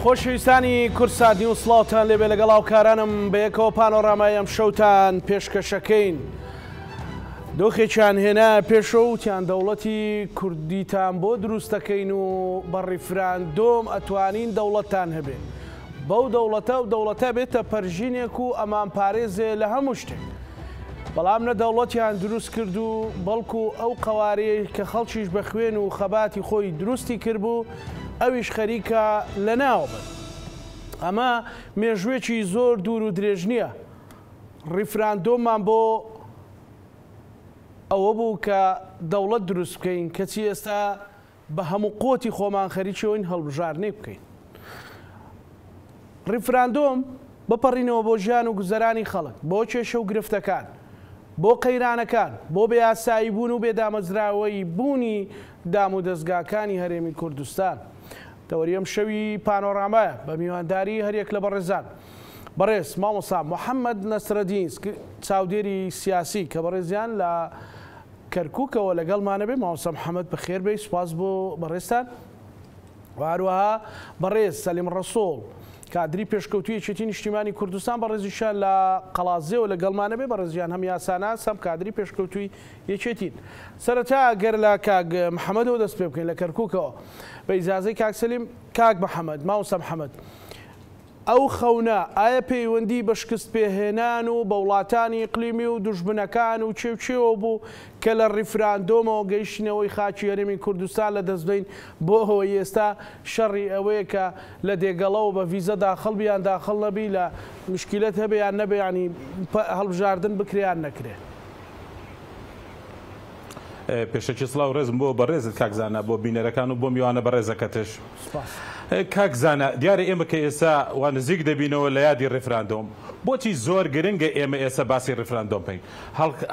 خۆشەویستانی کوردسات نیوز سڵاوتان لێبێ لەگەڵ هاوکارانم بەیەکەوە پانۆرامای ئەم شەوتان پێشکەشەکەین. دۆخێکیان هێنا پێشەوە وتیان دەوڵەتی کوردیتان بۆ دروست دەکەین و بە ڕیفراندۆم ئەتوانین دەوڵەتتان هەبێ. بەو دەوڵەتە ئەو دەوڵەتە بێتە پەرژینێک و ئەمانپارێزێ لە هەموو شتێک. بەڵام نە دەوڵەتیان دروست کرد و بەڵکو ئەو قەوارەیەی کە خەڵکیش بە خوێن و خەباتی خۆی دروستی کردبوو ئەویش خەریکە لەناوە بن. ئەمە مێژووێکی زۆر دوور و درێژ نییە. ڕیفراندۆممان بۆ ئەوە بوو کە دەوڵەت دروست بکەین، کەچی ئێستا بە هەموو قوتی خۆمان خەریکی ئەوەین هەڵبژاردنێک بکەین. ڕیفراندۆم بپەڕینەوە بۆ ژیان و گوزەرانی خەڵک، بۆ کێشە و گرفتەکان، بۆ قەیرانەکان، بۆ بێ یاسایی بوون و بێ دامەزراوەیی بوونی دام و دەزگاکانی هەرێمی کوردستان. تەوەری ئەمشەوی پانۆرامایە بە میوانداری هەریەک لە بەڕێزان. بەڕێز مامۆستا محەمەد نەسرەدین چاودێری سیاسی کە بەڕێزیان لە کەرکوکەوە لەگەڵمانە بێ. مامۆستا محەمەد بەخێر بێی، سوپاس بۆ بەڕێزتان. و هەروەها بەڕێز سەلیم ڕەسوڵ کادری پێشکەوتوی یەکێتی نیشتیمانی کوردستان بەڕێزیشیان لە قەڵادزێوە لەگەڵمانە بێ. بەڕێزیان هەم یاساناس هەم کادری پێشکەوتوی یەکێتین. سەرەتا گەر لە کاک محەمەدەوە دەست پێ بکەین لە کەرکوکەوە بە ئیجازەی کاک سەلیم. کاک محەمەد، مامۆستا محەمەد، ئەو خەونە ئایا پەیوەندی بە شکستپێهێنان و بە وڵاتانی ئیقلیمی و دوژمنەکان و کێ و کێوە بوو کە لە ڕیفراندۆمەوە گەیشتینەوەی خاکی هەرێمی کوردستان لە دەست بەین بۆ ئەوەی ئێستا شەڕی ئەوەیە کە لە دێگەڵەوە بە ڤیزە داخڵ بی یان داخڵ نەبی لە مشکیلەت هەبێ یان نەبێ یانی هەڵبژاردن بکرێ یان نەکرێ؟ پێشەکی سڵاو ڕێزم بۆ بەڕێزت کاک زانا، بۆ بینەرەکان و بۆ میوانە بەڕێزەکەتش. کاک زانا، دیارە ئێمە کە ئێستا وا نزیک دەبینەوە لە یادی ڕیفراندۆم، بۆچی زۆر گرنگە ئێمە ئێستا باسی ڕیفراندۆم بکەین؟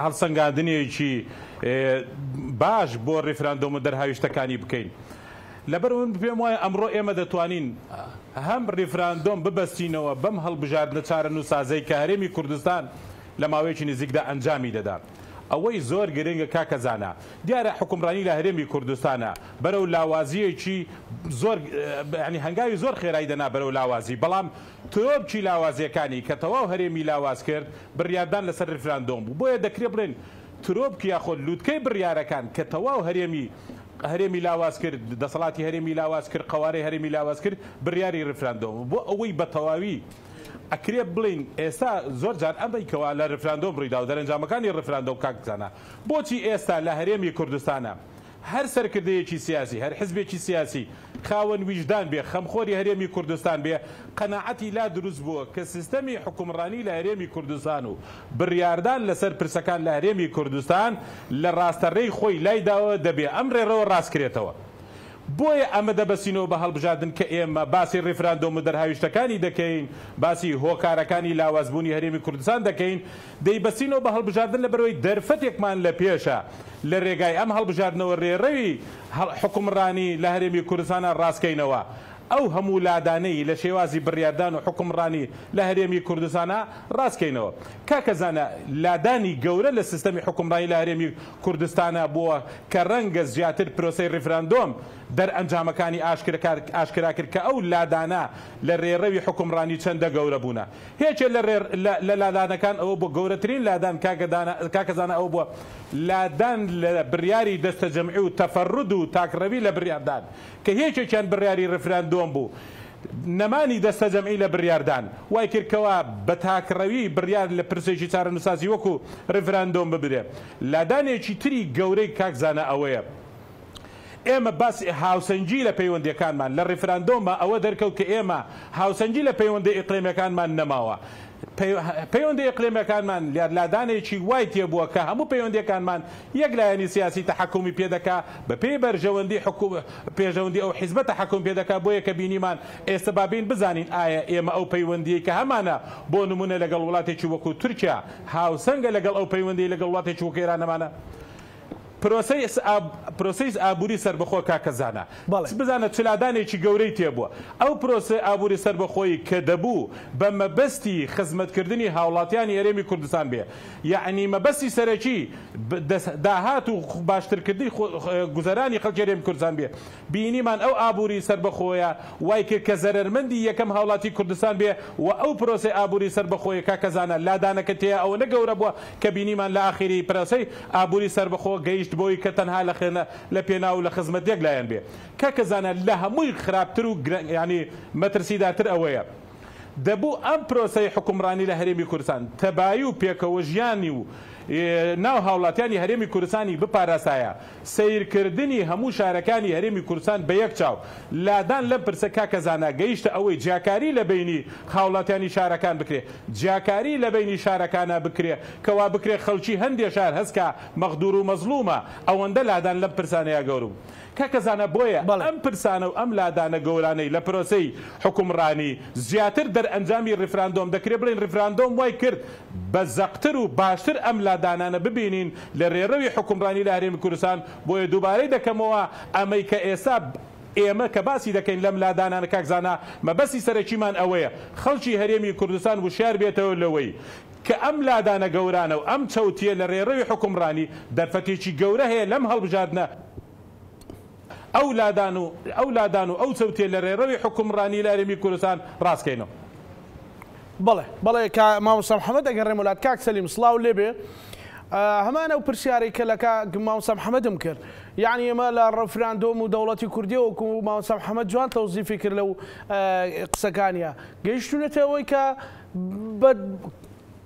هەڵسەنگاندنێکی باش بۆ ڕیفراندۆم و دەرهاویشتەکانی بکەین. لەبەر من پێم وایە ئەمڕۆ ئێمە دەتوانین هەم ڕیفراندۆم ببەستینەوە بەم هەڵبژاردنە چارەنووسسازەی کە هەرێمی کوردستان لە ماوەیەکی نزیکدا ئەنجامی دەدا. ئەوەی زۆر گرنگە کاکە زانا، دیارە حوکمڕانی لە هەرێمی کوردستانا بەرەو لاوازییەکی زۆر یانی هەنگاوی زۆر خێرای دەنا بەرەو لاوازی، بەڵام ترۆپکی لاوازییەکانی کە تەواو هەرێمی لاواز کرد بڕیاردان لەسەر ریفراندۆم بوو، بۆیە دەکرێ بڵێین ترۆپکی یاخۆ لوتکەی بڕیارەکان کە تەواو هەرێمی هەرێمی لاواز کرد، دەسەڵاتی هەرێمی لاواز کرد، قەوارەی هەرێمی لاواز کرد بڕیاری ریفراندۆم بوو، بۆ ئەوەی بە تەواوی ئەکرێ بڵێین ئێستا زۆر جار ئەمەی کەوا لە رفراندۆم ڕوویدا و دەرەنجامەکانی رفراندۆم کاک زانا بۆچی ئێستا لە هەرێمی کوردستانا هەر سەرکردەیەکی سیاسی هەر حزبێکی سیاسی خاوەن ویژدان بێ خەمخۆری هەرێمی کوردستان بێ قەناعەتی لا دروست بووە کە سیستەمی حوکمڕانی لە هەرێمی کوردستان و بڕیاردان لەسەر پرسەکان لە هەرێمی کوردستان لە ڕاستە ڕێی خۆی لایداوە دەبێ ئەم ڕێڕەوە ڕاست کرێتەوە. بۆیە ئەمە دەبەستینەوە بە هەڵبژاردن کە ئێمە باسی ڕیفراندۆم و دەرهاویشتەکانی دەکەین، باسی هۆکارەکانی لاوازبوونی هەرێمی کوردستان دەکەین، دەیبەستینەوە بە هەڵبژاردن لەبەرئەوەی دەرفەتێکمان لە پێشە لە رێگای ئەم هەڵبژاردنەوە رێڕەوی حوکمڕانی لە هەرێمی کوردستانا ڕاستکەینەوە. ئەو هەموو لادانەی لە شێوازی بڕیاردان و حوکمڕانی لە هەرێمی کوردستانا ڕاستکەینەوە. کاکە زانا لادانی گەورە لە سیستەمی حوکمڕانی لە هەرێمی کوردستانا بووە کە ڕەنگە زیاتر پرۆسەی ڕیفراندۆم دەرئەنجامەکانی ئاشکرا کرد کە ئەو لادانە لە رێڕەوی حوکمڕانی چەندە گەورە بوونە. یەکێ لە لە لادانەکان ئەوە بووە گەورەترین لادان کاکە زانا ئەوە بووە لادان لە بڕیاری دەستەجەمعی و تەفەرود و تاکڕەوی لە بڕیاردان کە یەکێکیان بڕیاری ڕیفراندۆم بوو نەمانی دەستەجەمعی لە بڕیاردان وای کرد کەوا بە تاکڕەوی بڕیار لە پرسێکی چارەنووسسازی وەکو ڕیفراندۆم ببرێ. لادانێکی تری گەورەی کاک زانا ئەوەیە ئێمە باسی هاوسەنگی لە پەیوەندیەکانمان لە ڕیفراندۆمە ئەوە دەرکەوت کە ئێمە هاوسەنگی لە پەیوەندە ئیقلیمیەکانمان نەماوە. پەیوەندە ئیقلیمیەکانمان لادانێکی وای تێبووە کە هەموو پەیوەندیەکانمان یەک لایەنی سیاسی تەحەکومی پێ دەکا بە پێی بەرژەوەندی حکو پێژەوەندی ئەو حیزبە تەحەکوم پێ دەکا بۆیە کە بینیمان ئێستە با بێین بزانین ئایا ئێمە ئەو پەیوەندیەی کە هەمانە بۆ نمونە لەگەڵ وڵاتێکی وەکو تورکیا هاوسەنگە لەگەڵ ئەو پەیوەندیەی لەگەڵ وڵاتێکی وەکو ئێران هەمانە؟ پرۆسەی پرۆسەی ئابووری سەربەخۆ کاکە زانا بزانە چ لادانێکی گەورەی تێبووە. ئەو پرۆسەی ئابووری سەربەخۆی کە دەبوو بە مەبەستی خزمەتکردنی هاوڵاتیانی هەرێمی کوردستان بێ، یەعنی مەبەستی سەرەکی داهات و باشترکردنی گوزەرانی خەڵکی هەرێمی کوردستان بێ، بینیمان ئەو ئابووری سەربەخۆیە وای کرد کە زەرەرمەندی یەکەم هاوڵاتی کوردستان بێ و ئەو پرۆسەی ئابووری سەربەخۆیە کاکە زانا لادانەکە تێیا ئەوەنە گەورە بووە کە بینیمان لە ئاخیری پرۆسەی ئابووری سەربەخۆ گەیشت بۆی کە تەنها لە لە پێناو و لە خزمەت یەک لایەن بێ. کاکە زانا لە هەمووی خراپتر و یانی مەترسیدارتر ئەوەیە دەبوو ئەم پرۆسەی حوکمڕانی لە هەرێمی کوردستان تەبایی و پێکەوەژیانی و ناو هاوڵاتیانی هەرێمی کوردستانی بپاراستایە، سەیرکردنی هەموو شارەکانی هەرێمی کوردستان بە یەک چاو، لادان لەم پرسە کاکە زانا گەیشتە ئەوەی جیاکاری لە بەینی هاوڵاتیانی شارەکان بکرێ، جیاکاری لە بەینی شارەکانا بکرێ کە وا بکرێ خەڵکی هەندێ شار هەست کا مەغدور و مەزڵومە، ئەوەندە لادان لەم پرسانەیا گەورە بوو. کاکە زانا بۆیە ئەم پرسانە و ئەم لادانە گەورانەی لە پرۆسەی حوکمڕانی زیاتر دەرئەنجامی ڕیفراندۆم دەکرێ بڵێین ڕیفراندۆم وای کرد بە زەقتر و باشتر ئەم لادانانە ببینین لە رێڕەوی حوکمڕانی لە هەرێمی کوردستان بۆیە دووبارەی دەکەمەوە ئەمەی کە ئێستا ئێمە کە باسی دەکەین لەم لادانانە کاک زانا مەبەستی سەرەکیمان ئەوەیە خەڵکی هەرێمی کوردستان وشیار بێتەوە لەوەی کە ئەم لادانە گەورانە و ئەم چەوتیە لە رێڕەوی حوکمڕانی دەرفەتێکی گەورە هەیە لەم هەڵبژاردنە ئەو لادان و ئەو لادان و ئەو چەوتیە لە رێڕەوی حوکمڕانی لە هەرێمی کوردستان ڕاست کەینەوە. بەڵێ بەڵێ کا مامۆستا محمد ئەگەڕێمەوە لات کاک سەلیم سڵاو لێبێ هەمان ئەو پرسیارەی کە لە کاک مامۆستا محمدم کرد یعنی ئێمە لە ڕفراندۆم و دەوڵەتی کوردیەوە وەکو مامۆستا محمد جوان تەوزیفی کرد لەو قسەکانیا گەیشتونەتە ئەوەی کە بە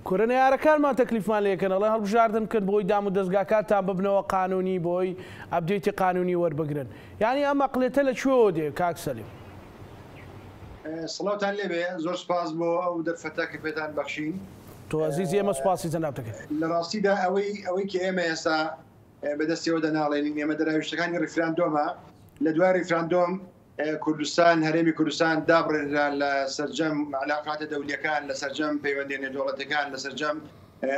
کورە نەیارەکانمان تەکلیفمان لێکەن ئەڵێن هەڵبژاردن بکەن بۆی دام و دەزگاکانتان ببنەوە قانونی بۆی ئەپدەیتی قانونی وەربگرن یانی ئەم ئەقلێتە لە کوێوە دێ کاک سەلیم؟ سڵاوتان لێبێ زۆر سپاس بۆ ئەو دەرفەتە کە پێتان بەخشین. تۆ ئەزیزی ئێمە سپاسی جەنابت دەکەین. لە ڕاستیدا ئەوەی ئەوەی کە ئێمە ئێستا بەدەستیەوە دەناڵێنین ئێمە دەراویشتەکانی ڕیفراندۆمە لە دوای ڕیفراندۆم کوردستان، هەرێمی کوردستان دابڕێنرا لە سەرجەم علاقاتە دەولیەکان، لە سەرجەم پەیوەندیە نێودەوڵەتیەکان، لە سەرجەم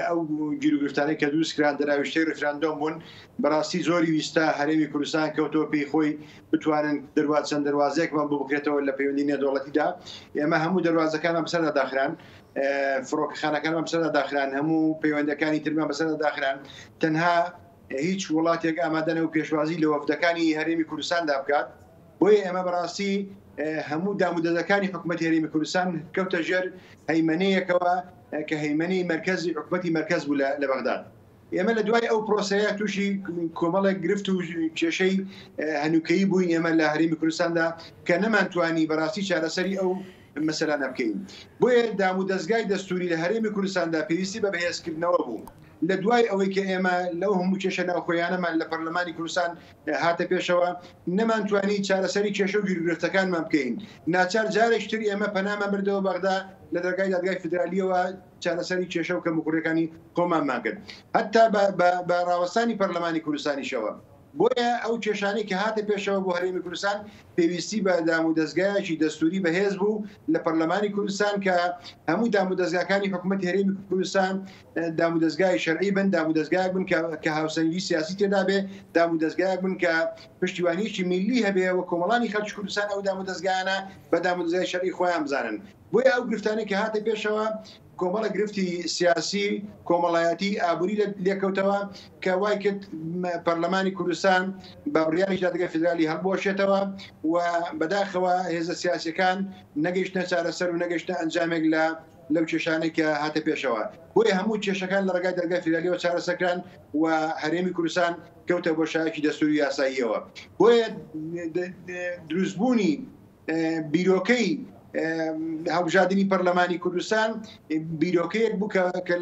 ئەو گیروگرفتانەی کە دروست کران دەراویشتەی ڕیفراندۆم بوون. بەڕاستی زۆری ویستە هەرێمی کوردستان کەوتەوە پێی خۆی بتوانن دەرواز چەند دەروازەیەکمان بۆ بکرێتەوە لە پەیوەندی نێودەوڵەتیدا. ئێمە هەموو دەروازەکانمان بەسەردا داخران، فڕۆکەخانەکانمان بەسەردا داخران، هەموو پەیوەندەکانی ترمان بەسەردا داخران. تەنها هیچ وڵاتێک ئامادە نەبوو پێشوازی لە وەفدەکانی هەرێمی کوردستاندا بکات. بۆیە ئێمە بەڕاستی هەموو دامودەزگاکانی حکومەتی هەرێمی کوردستان کەوتە ژێر هەیمەنەیەکەوە کە هەیمەنەی مەرکەزی حکومەتی مەرکەز بوو لە بەغداد. ئێمە لە دوای ئەو پرۆسەیە تووشی کۆمەڵێک گرفت و کێشەی هەنووکەیی بووین ئێمە لە هەرێمی کوردستاندا کە نەمانتوانی بەڕاستی چارەسەری ئەو مەسەلانە بکەین. بۆیە دامودەزگای دەستووری لە هەرێمی کوردستاندا پێویستی بە بەهێزکردنەوە بوو. لە دوای ئەوەی کە ئێمە لەو هەموو کێشە ناوخۆیانەمان لە پەرلەمانی کوردستان هاتە پێشەوە، نەمانتوانی چارەسەری کێشە و گیروگرفتەکانمان بکەین، ناچار جارێکی تر ئێمە پەنامان بردەوە بەغدا، لە دەرگای دادگای فیدرالییەوە چارەسەری کێشە و کەموکوڕییەکانی خۆمانمان کرد، هەتا بە ڕاوەستانی پەرلەمانی کوردستانیشەوە. بۆیە ئەو کێشانەی کە هاتە پێشەوە بۆ هەرێمی کوردستان پێویستی بە دامودەزگایەکی دەستووری بەهێز بوو لە پەرلەمانی کوردستان کە هەموو دامودەزگاکانی حکوومەتی هەرێمی کوردستان دامودەزگای شەرعی بن، دامودەزگایەک بن کە هاوسەنگی سیاسی تێدا بێ، دامودەزگایەک بن کە پشتیوانییەکی میللی هەبێ و کۆمەڵانی خەڵکی کوردستان ئەو دامودەزگایانە بە دامودەزگای شەرعی خۆیان بزانن. بۆیە ئەو گرفتانەی کە هاتە پێشەوە کۆمەڵە گرفتی سیاسی، کۆمەڵایەتی، ئابووری لێکەوتەوە کە وای کرد پەرلەمانی کوردستان بە بڕیاری دادگای فیدرالی هەڵبوەشێتەوە و بەداخەوە هێزە سیاسیەکان نەگەیشتنە چارەسەر و نەگەیشتنە ئەنجامێک لە لەو کێشانەی کە هاتە پێشەوە. بۆیە هەموو کێشەکان لە ڕێگای دادگای فیدرالیەوە چارەسەرکران و هەرێمی کوردستان کەوتە بۆشایەکی دەستوری یاساییەوە. بۆیە دروستبوونی بیرۆکەی هەڵبژاردنی پەرلەمانی کوردستان بیرۆکەیەک بوو کە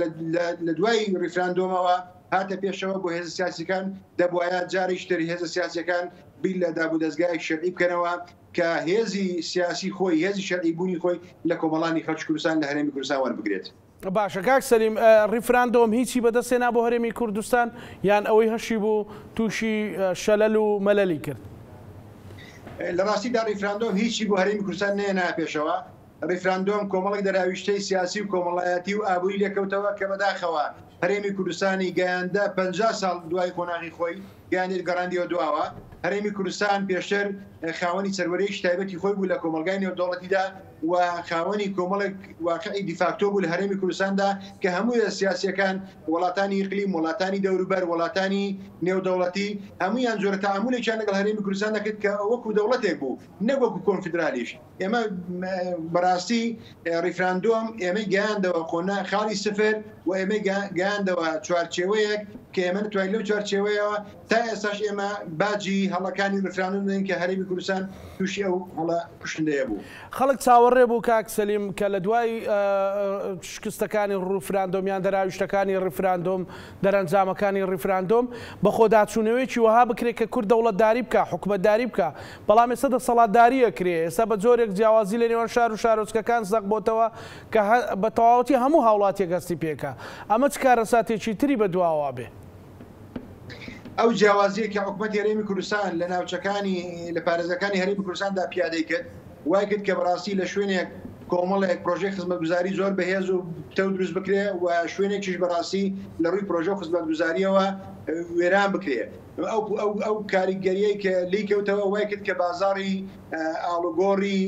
لە دوای ڕیفراندۆمەوە هاتە پێشەوە بۆ هێزە سیاسیەکان، دەبوایە جارێکی تر هێزە سیاسیەکان بیر لە دابودەزگایەکی شەرعی بکەنەوە کە هێزی سیاسی خۆی، هێزی شەرعی بوونی خۆی لە کۆمەڵانی خەڵکی کوردستان لە هەرێمی کوردستان وەربگرێت. باشە کاک سەلیم ڕیفراندۆم هیچی بەدەست هێنا بۆ هەرێمی کوردستان یان ئەوەی هەشی بوو تووشی شەلەل و مەلەلی کرد؟ لە ڕاستیدا ڕیفراندۆم هیچی بۆ هەرێمی کوردستان نەهێنایە پێشەوە. ڕیفراندۆم کۆمەڵێک دەراویشتەی سیاسی و کۆمەڵایەتی و ئابووری لێکەوتەوە کە بەداخەوە هەرێمی کوردستانی گەیاندە 50 ساڵ دوای قۆناغی خۆی گەیاندێت گەڕاندیەوە دواوە. هەرێمی کوردستان پێشتر خاوەنی سەروەریی تایبەتی خۆی بوو لە کۆمەڵگای نێودەوڵەتیدا و خاوەنی کۆمەڵێک واقعی دیفاکتۆ بوو لە هەرێمی کوردستاندا کە هەموو سیاسیەکان وڵاتانی ئیقلیم، وڵاتانی دەوروبەر، وڵاتانی نێودەوڵەتی هەمویان جۆرە تەعامولێکیان لەگەڵ هەرێمی کوردستان دەکرد کە وەکو دەوڵەتێک بوو نەک وەکو کۆنفیدرالیش. ئێمە بەڕاستی ڕیفراندۆم ئێمەی گەیاندەوە قۆنا خاڵی سفر و ئێمەی گەیاندەوە چوارچێوەیەک کە ئێمە نتوانین لەو چوارچێوەیەوە تا ئێستاش ئێمە باجی هەڵەکانی ڕیفراندۆم دەدەین کە هەرێمی کوردستان تووشی ئەو هەڵە کوشندەیە بوو. خەڵک چاوەڕێ بوو کاک سەلیم کە لە دوای شکستەکانی ڕیفراندۆم یان دەراویشتەکانی ڕیفراندۆم، دەرەنجامەکانی ڕیفراندۆم، بەخۆداچوونەوەیەکی وەها بکرێ کە کورد دەوڵەتداری بکا، حکومەتداری بکا، بەڵام ئێستا دەسەڵاتداری ئەکرێ، ئێستا بە جۆرێک جیاوازی لە نێوان شار و شارۆچکەکان زەق بۆتەوە کە بە تەواوەتی هەموو هاوڵاتیەک هەستی پێکا. ئەمە چ کارەساتێکی تری بە دواوە بێ؟ ئەو جیاوازیە کە حکومەتی هەرێمی کوردستان لە ناوچەکانی لە پارێزگاکانی هەرێمی کوردستاندا پیادەی کرد وای کرد کە بەڕاستی لە شوێنێک کۆمەڵێک پرۆژەی خزمەتگوزاری زۆر بەهێز و پتەو دروست بکرێ و شوێنێکیش بەڕاستی لە ڕووی پرۆژە و خزمەتگوزاریەوە وێران بکرێ. ئەو ئەو ئەو کاریگەریەی کە لێی کەوتەوە وای کرد کە بازاڕی ئاڵوگۆڕی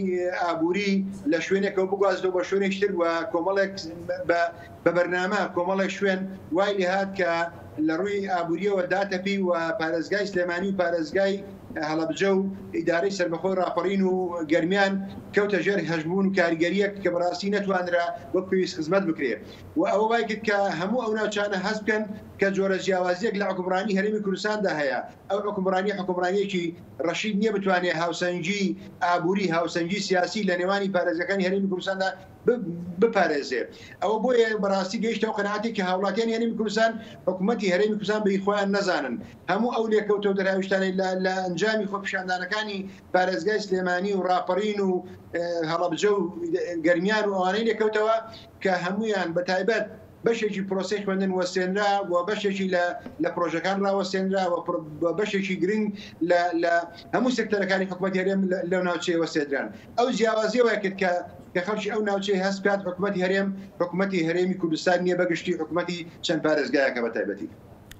ئابووری لە شوێنێکەوە بگوازێتەوە بە شوێنێکی تر و کۆمەڵێک بە بە بەرنامە کۆمەڵێک شوێن وای لێهات کە لە ڕووی ئابووریەوە داتەپی و پارێزگای سلێمانی و پارێزگای هەڵەبجە و ئیدارەی سەربەخۆی ڕاپەڕین و گەرمیان کەوتە ژێر هەژموون و کاریگەریەک کە بەڕاستی نەتوانرا وەک پێویست خزمەت بکرێ و ئەوە وای کرد کە هەموو ئەو ناوچانە هەست بکەن کە جۆرە جیاوازیەک لە حوکمڕانی هەرێمی کوردستاندا هەیە، ئەو حوکمڕانیە حوکمڕانیەکی ڕەشید نیە بتوانێ هاوسەنگی ئابوری، هاوسەنگی سیاسی لە نێوانی پارێزگاکانی هەرێمی کوردستاندا بپارێزێ. ئەوە بۆیە بەڕاستی گەیشتە ئەو قەناعەتێک کە هاوڵاتیانی هەرێمی کوردستان حکومەتی هەرێمی کوردستان بە هی خۆیان نەزانن. هەموو ئەو لێکەوتە و دەرهاویشتانەی لە ئەنجامی خۆپیشاندانەکانی پارێزگای سلێمانی و ڕاپەڕین و هەڵەبجە و گەرمیان و ئەوانەی لێکەوتەوە کە هەموویان بە تایبەت بەشێکی پرۆسەی خوێندن وەستێنرا و بەشێکی لە لە پرۆژەکان ڕاوەستێنرا و بەشێکی گرنگ لە لە هەموو سێکتەرەکانی حکومەتی هەرێم لەو ناوچەیە وەستێنران. ئەو جیاوازیە وای کرد کە کە خەڵکی ئەو ناوچەیە هەست بکات حکومەتی هەرێم حکومەتی هەرێمی کوردستان نییە بەگشتی حکومەتی چەند پارێزگایەکە بە تایبەتی.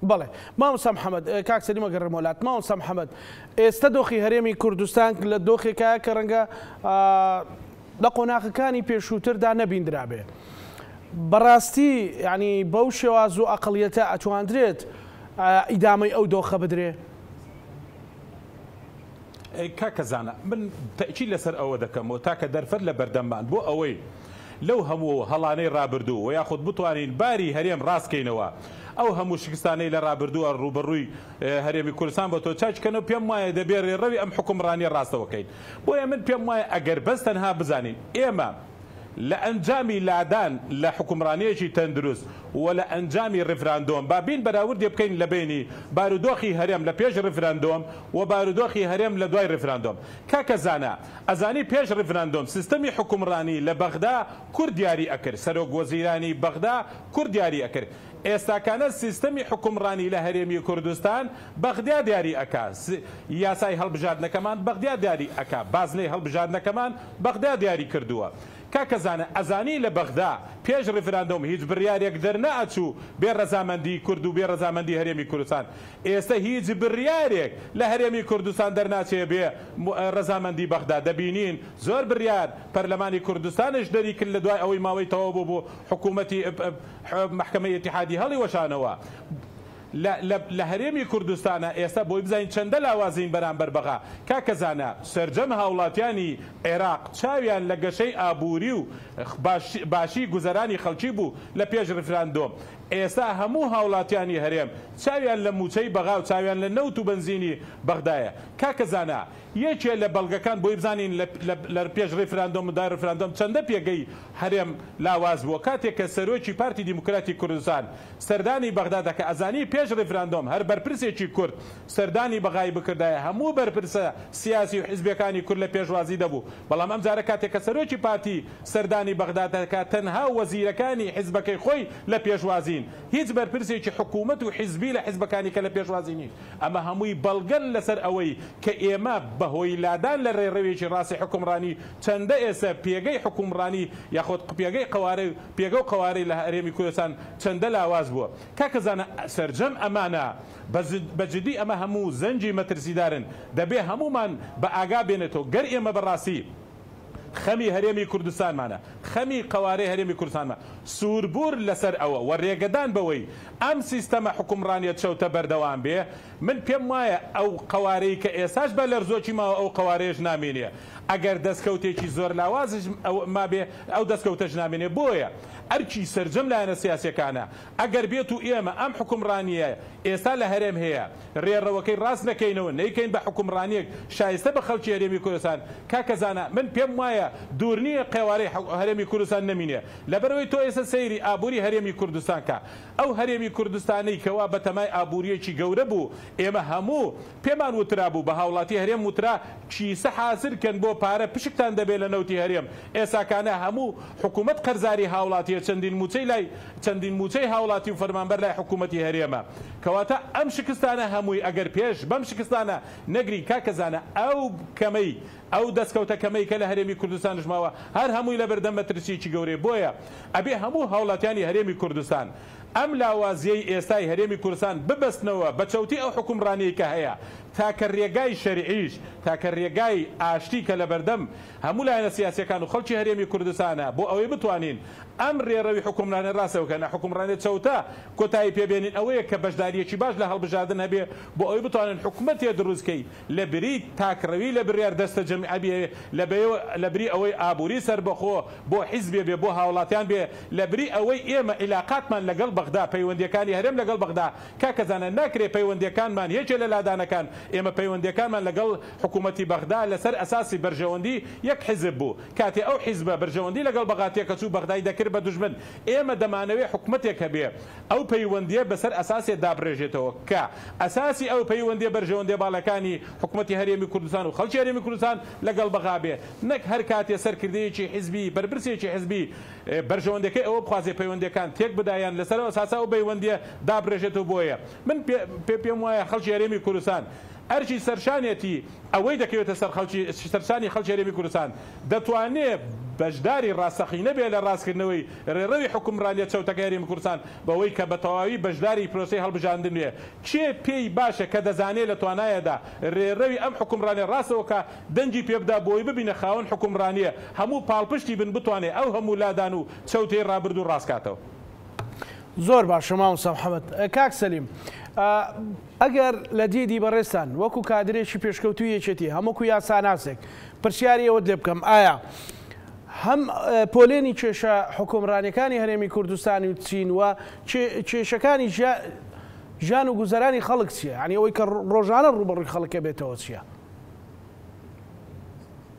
بەڵێ مامۆستا محەمەد، کاک سەلیم ئەگەڕێمەوە لات. مامۆستا محەمەد، ئێستە دۆخی هەرێمی کوردستان لە دۆخێکایە کە ڕەنگە لە قۆناغەکانی پێشووتردا نەبیندرابێ. بەڕاستی یانی بەو شێواز و ئەقڵیەتە ئەتواندرێت ئیدامەی ئەو دۆخە بدرێ؟ کاکە زانا من تەئکید لەسەر ئەوە دەکەمەوە تاکە دەرفەت لە بەردەممان بۆ ئەوەی لەو هەموو هەڵانەی ڕابردوو و یاخود بتوانین باری هەرێم ڕاست کەینەوە ئەو هەموو شکستانەی لە ڕابردووە ڕووبەڕووی هەرێمی کوردستان بۆتەوە چاک کەنەوە پێم وایە دەبێ ڕێڕەوی ئەم حوکمڕانیە ڕاستەوە کەین بۆیە من پێم وایە ئەگەر بەس تەنها بزانین ئێمە لە ئەنجامی لادان لە حوکمڕانیەکی تەندروست و لە ئەنجامی ڕیفراندۆم با بین بەراوردێ بکەین لە بەینی بارودۆخی هەرێم لە پێش ڕیفراندۆم و بارودۆخی هەرێم لە دوای ڕیفراندۆم کاکە زانا ئەزانی پێش ڕیفراندۆم سیستەمی حوکمڕانی لە بەغدا کورد دیاری ئەکرد سەرۆک وەزیرانی بەغدا کورد دیاری ئەکرد ئێستاکانە سیستەمی حوکمڕانی لە هەرێمی کوردستان بەغدیا دیاری ئەکا، یاسای هەڵبژاردنەکەمان بەغدیا دیاری ئەکا، بازنەی هەڵبژاردنەکەمان بەغدا دیاری کردووە. کاکە زانا ئەزانی لە بەغدا پێش ڕیفراندۆم هیچ بڕیارێک دەرنەئەچوو بێ ڕەزامەندی کورد و بێ ڕەزامەندی هەرێمی کوردستان، ئێستە هیچ بڕیارێک لە هەرێمی کوردستان دەرناچێ بێ ڕەزامەندی بەغدا، دەبینین زۆر بڕیار پەرلەمانی کوردستانش دەری کرد لە دوای ئەوەی ماوەی تەواو بوو بۆ حکوومەتی مەحکەمەی ئیتیحادی هەڵیوەشانەوە لە لە لە هەرێمی کوردستانا ئێستا بۆی بزانین چەندە لاوازین بەرامبەر بەغا کاکە زانا سەرجەم هاوڵاتیانی عێراق چاویان لە گەشەی ئابووری و باش باشی گوزەرانی خەڵکی بوو لە پێش ڕیفراندۆم ئێستا هەموو هاوڵاتیانی هەرێم چاویان لە مووچەی بەغا و چاویان لە نەوت و بەنزینی بەغدایە کاکە زانا یەکێ لە بەڵگەکان بۆی بزانین لە لە پێش ڕیفراندۆم و دوای ڕیفراندۆم چەندە پێگەی هەرێم لاواز بووە کاتێک کە سەرۆکی پارتی دیموکراتی کوردستان سەردانی بەغدا دەکا ئەزانی پێش ڕیفراندۆم هەر بەرپرسێکی کورد سەردانی بەغای بکردایە هەموو بەرپرسە سیاسی و حیزبیەکانی کورد لە پێشوازی دەبوو بەڵام ئەمجارە کاتێک کە سەرۆکی پارتی سەردانی بەغدا دەکا تەنها وەزیرەکانی حیزبەکەی خۆی لە پێشوازین. نین، هیچ بەرپرسێکی حکوومەت و حیزبی لە حیزبەکانی کە لە پێشوازی نین. ئەمە هەمووی بەڵگەن لەسەر ئەوەی کە ئێمە بە هۆی لادان لە ڕێڕەوێکی ڕاستی حوکمڕانی چەندە ئێستا پێگەی حوکمڕانی یاخود پێگەی قەوارەی پێگە و قەوارەی لە هەرێمی کوردستان چەندە لاواز بووە. کاکە زانا سەرجەم ئەمانە بە جدی ئەمە هەموو زەنگی مەترسیدارن دەبێ هەموومان بە ئاگا بێنێتەوە گەر ئێمە بە ڕاستی خەمی هەرێمی کوردستانمانە، خەمی قەوارەی هەرێمی کوردستانمە، سووربوور لەسەر ئەوە و رێگەدان بەوەی ئەم سیستەمە حوکمڕانیە چەوتە بەردەوام بێ، من پێم وایە ئەو قەوارەی کە ئێستاش بە لەرزۆکی ماوە ئەو قەوارەیەش نامێنێ، ئەگەر دەستکەوتێکی زۆر لاوازیش مابێ ئەو دەستکەوتەش نامێنێ، بۆیە ئەرکی سەرجەم لایەنە سیاسیەکانە ئەگەر بێت و ئێمە ئەم حوکمڕانییە ئێستا لە هەرێم هەیە رێڕەوەکەی راست نەکەینەوە نەیکەین بە حوکمڕانییەک شایستە بە خەڵکی هەرێمی کوردستان کاکە زانا من پێم وایە دوور نییە قەوارەی هەرێمی کوردستان نەمینێ لەبەرئەوەی تۆ ئێستا سەیری ئابووری هەرێمی کوردستان کە ئەو هەرێمی کوردستانەی کەوا بەتەمای ئابوورییەکی گەورە بوو ئێمە هەموو پێمان وترابوو بە هاوڵاتی هەرێم وترا کیسە حازر کەن بۆ پارە پشکتان دەبێ لە نەوتی هەرێم ئێساکانە هەموو حکومەت قەرزاری هاوڵاتیە چەندین موچەی لای چەندین موچەی هاوڵاتی و فەرمانبەر لای حکومەتی هەرێمە کەواتە ئەم شکستانە هەمووی ئەگەر پێش بەم شکستانە نەگرین کاکە زانا ئەو کەمەی ئەو دەستکەوتە کەمەی کە لە هەرێمی کوردستانش ماوە هەر هەمووی لەبەردەم مەترسیەکی گەورەیە بۆیە ئەبێ هەموو هاوڵاتیانی هەرێمی کوردستان ئەم لاوازیەی ئێستای هەرێمی کوردستان ببەستنەوە بە چەوتی ئەو حوکمڕانیەی کە هەیە، تاکە رێگای شەرعیش، تاکە رێگای ئاشتی کە لەبەردەم هەموو لایەنە سیاسیەکان و خەڵکی هەرێمی کوردستانە بۆ ئەوەی بتوانین ئەم رێڕەوی حوکمڕانیە راستەوە کە حوکمڕانیە چەوتە کۆتایی پێ بێنین ئەوەیە کە بەشداریەکی باش لە هەڵبژاردن هەبێ بۆ ئەوەی بتوانن حکومەتێ دروست کەی لە بری تاکڕەوی لە بریار دەستە جەمعی بێ لە بری ئەوەی ئابوری سەربەخۆ بۆ حیزبێ بێ بۆ هاوڵاتیان بێ لە بری ئەوەی ئێمە عیلاقاتمان لەگەڵ بەغدا پەیوەندیەکانی هەرێم لەگەڵ بەغدا کاکە زانا ناکرێ پەیوەندیەکانمان یەکێ لە لادانەکان ئێمە پەیوەندیەکانمان لەگەڵ حکومەتی بەغدا لەسەر ئەساسی بەرژەوەندی یەک حیزب بوو کاتێ ئەو حیزبە بەرژەوەندی لەگەڵ بەغا تێکەچوو بەغدای دەکرد بە دوژمن ئێمە دەمانەوێ حکومەتێک هەبێ ئەو پەیوەندییە بەسەر ئەساسێ دابڕێژێتەوە کە ئەساسی ئەو پەیوەندییە بەرژەوەندیە باڵەکانی حکومەتی هەرێمی کوردستان و خەڵکی هەرێمی کوردستان لەگەڵ بەغا بێ نەک هەر کاتێ سەرکردەیەکی حیزبی بەرپرسێکی حیزبی بەرژەوەندیەکەی ئەوە بخوازێ پەیوەندیەکان تێک بدا یان لەسەر ئەو ئەساسە ئەو پەیوەندیە دابڕێژێتەوە بۆیە من پێ پێم وایە خەڵکی هەرێمی کوردستان ئەرکی سەرشانێتی ئەوەی دەکەوێتە سەر خەڵکی سەرشانی خەڵکی هەرێمی کوردستان دەتوانێ بەشداری ڕاستەقینە بێ لە ڕاستکردنەوەی ڕێڕەوی حوکمڕانیە چەوتەکەی هەرێمی کوردستان بەوەی کە بە تەواوی بەشداری پرۆسەی هەڵبژاردن بێ. کێ پێی باشە کە دەزانێ لە توانایەدا ڕێڕەوی ئەم حوکمڕانیە ڕاستەوە کا دەنگی پێ بدا بۆی ببینە خاوەن حوکمڕانیە هەموو پاڵپشتی بن بتوانێ ئەو هەموو لادان و چەوتەی ڕابردوو ڕاست کاتەوە. زۆر باشە مامۆستا محمد. کاک سەلیم ئەگەر لە دیدی بەڕێزتان وەکو کادرێکی پێشکەوتووی یەکێتی هەم وەکو یاساناسێک پرسیاری ئەوەت لێ بکەم ئایا هەم پۆلێنی کێشە حکومڕانیەکانی هەرێمی کوردستانی و چین و کێشەکانی ژیان و گوزەرانی خەڵک چییە یعنی ئەوەی کە ڕۆژانە ڕووبەڕووی خەڵکە بێتەوە چییە؟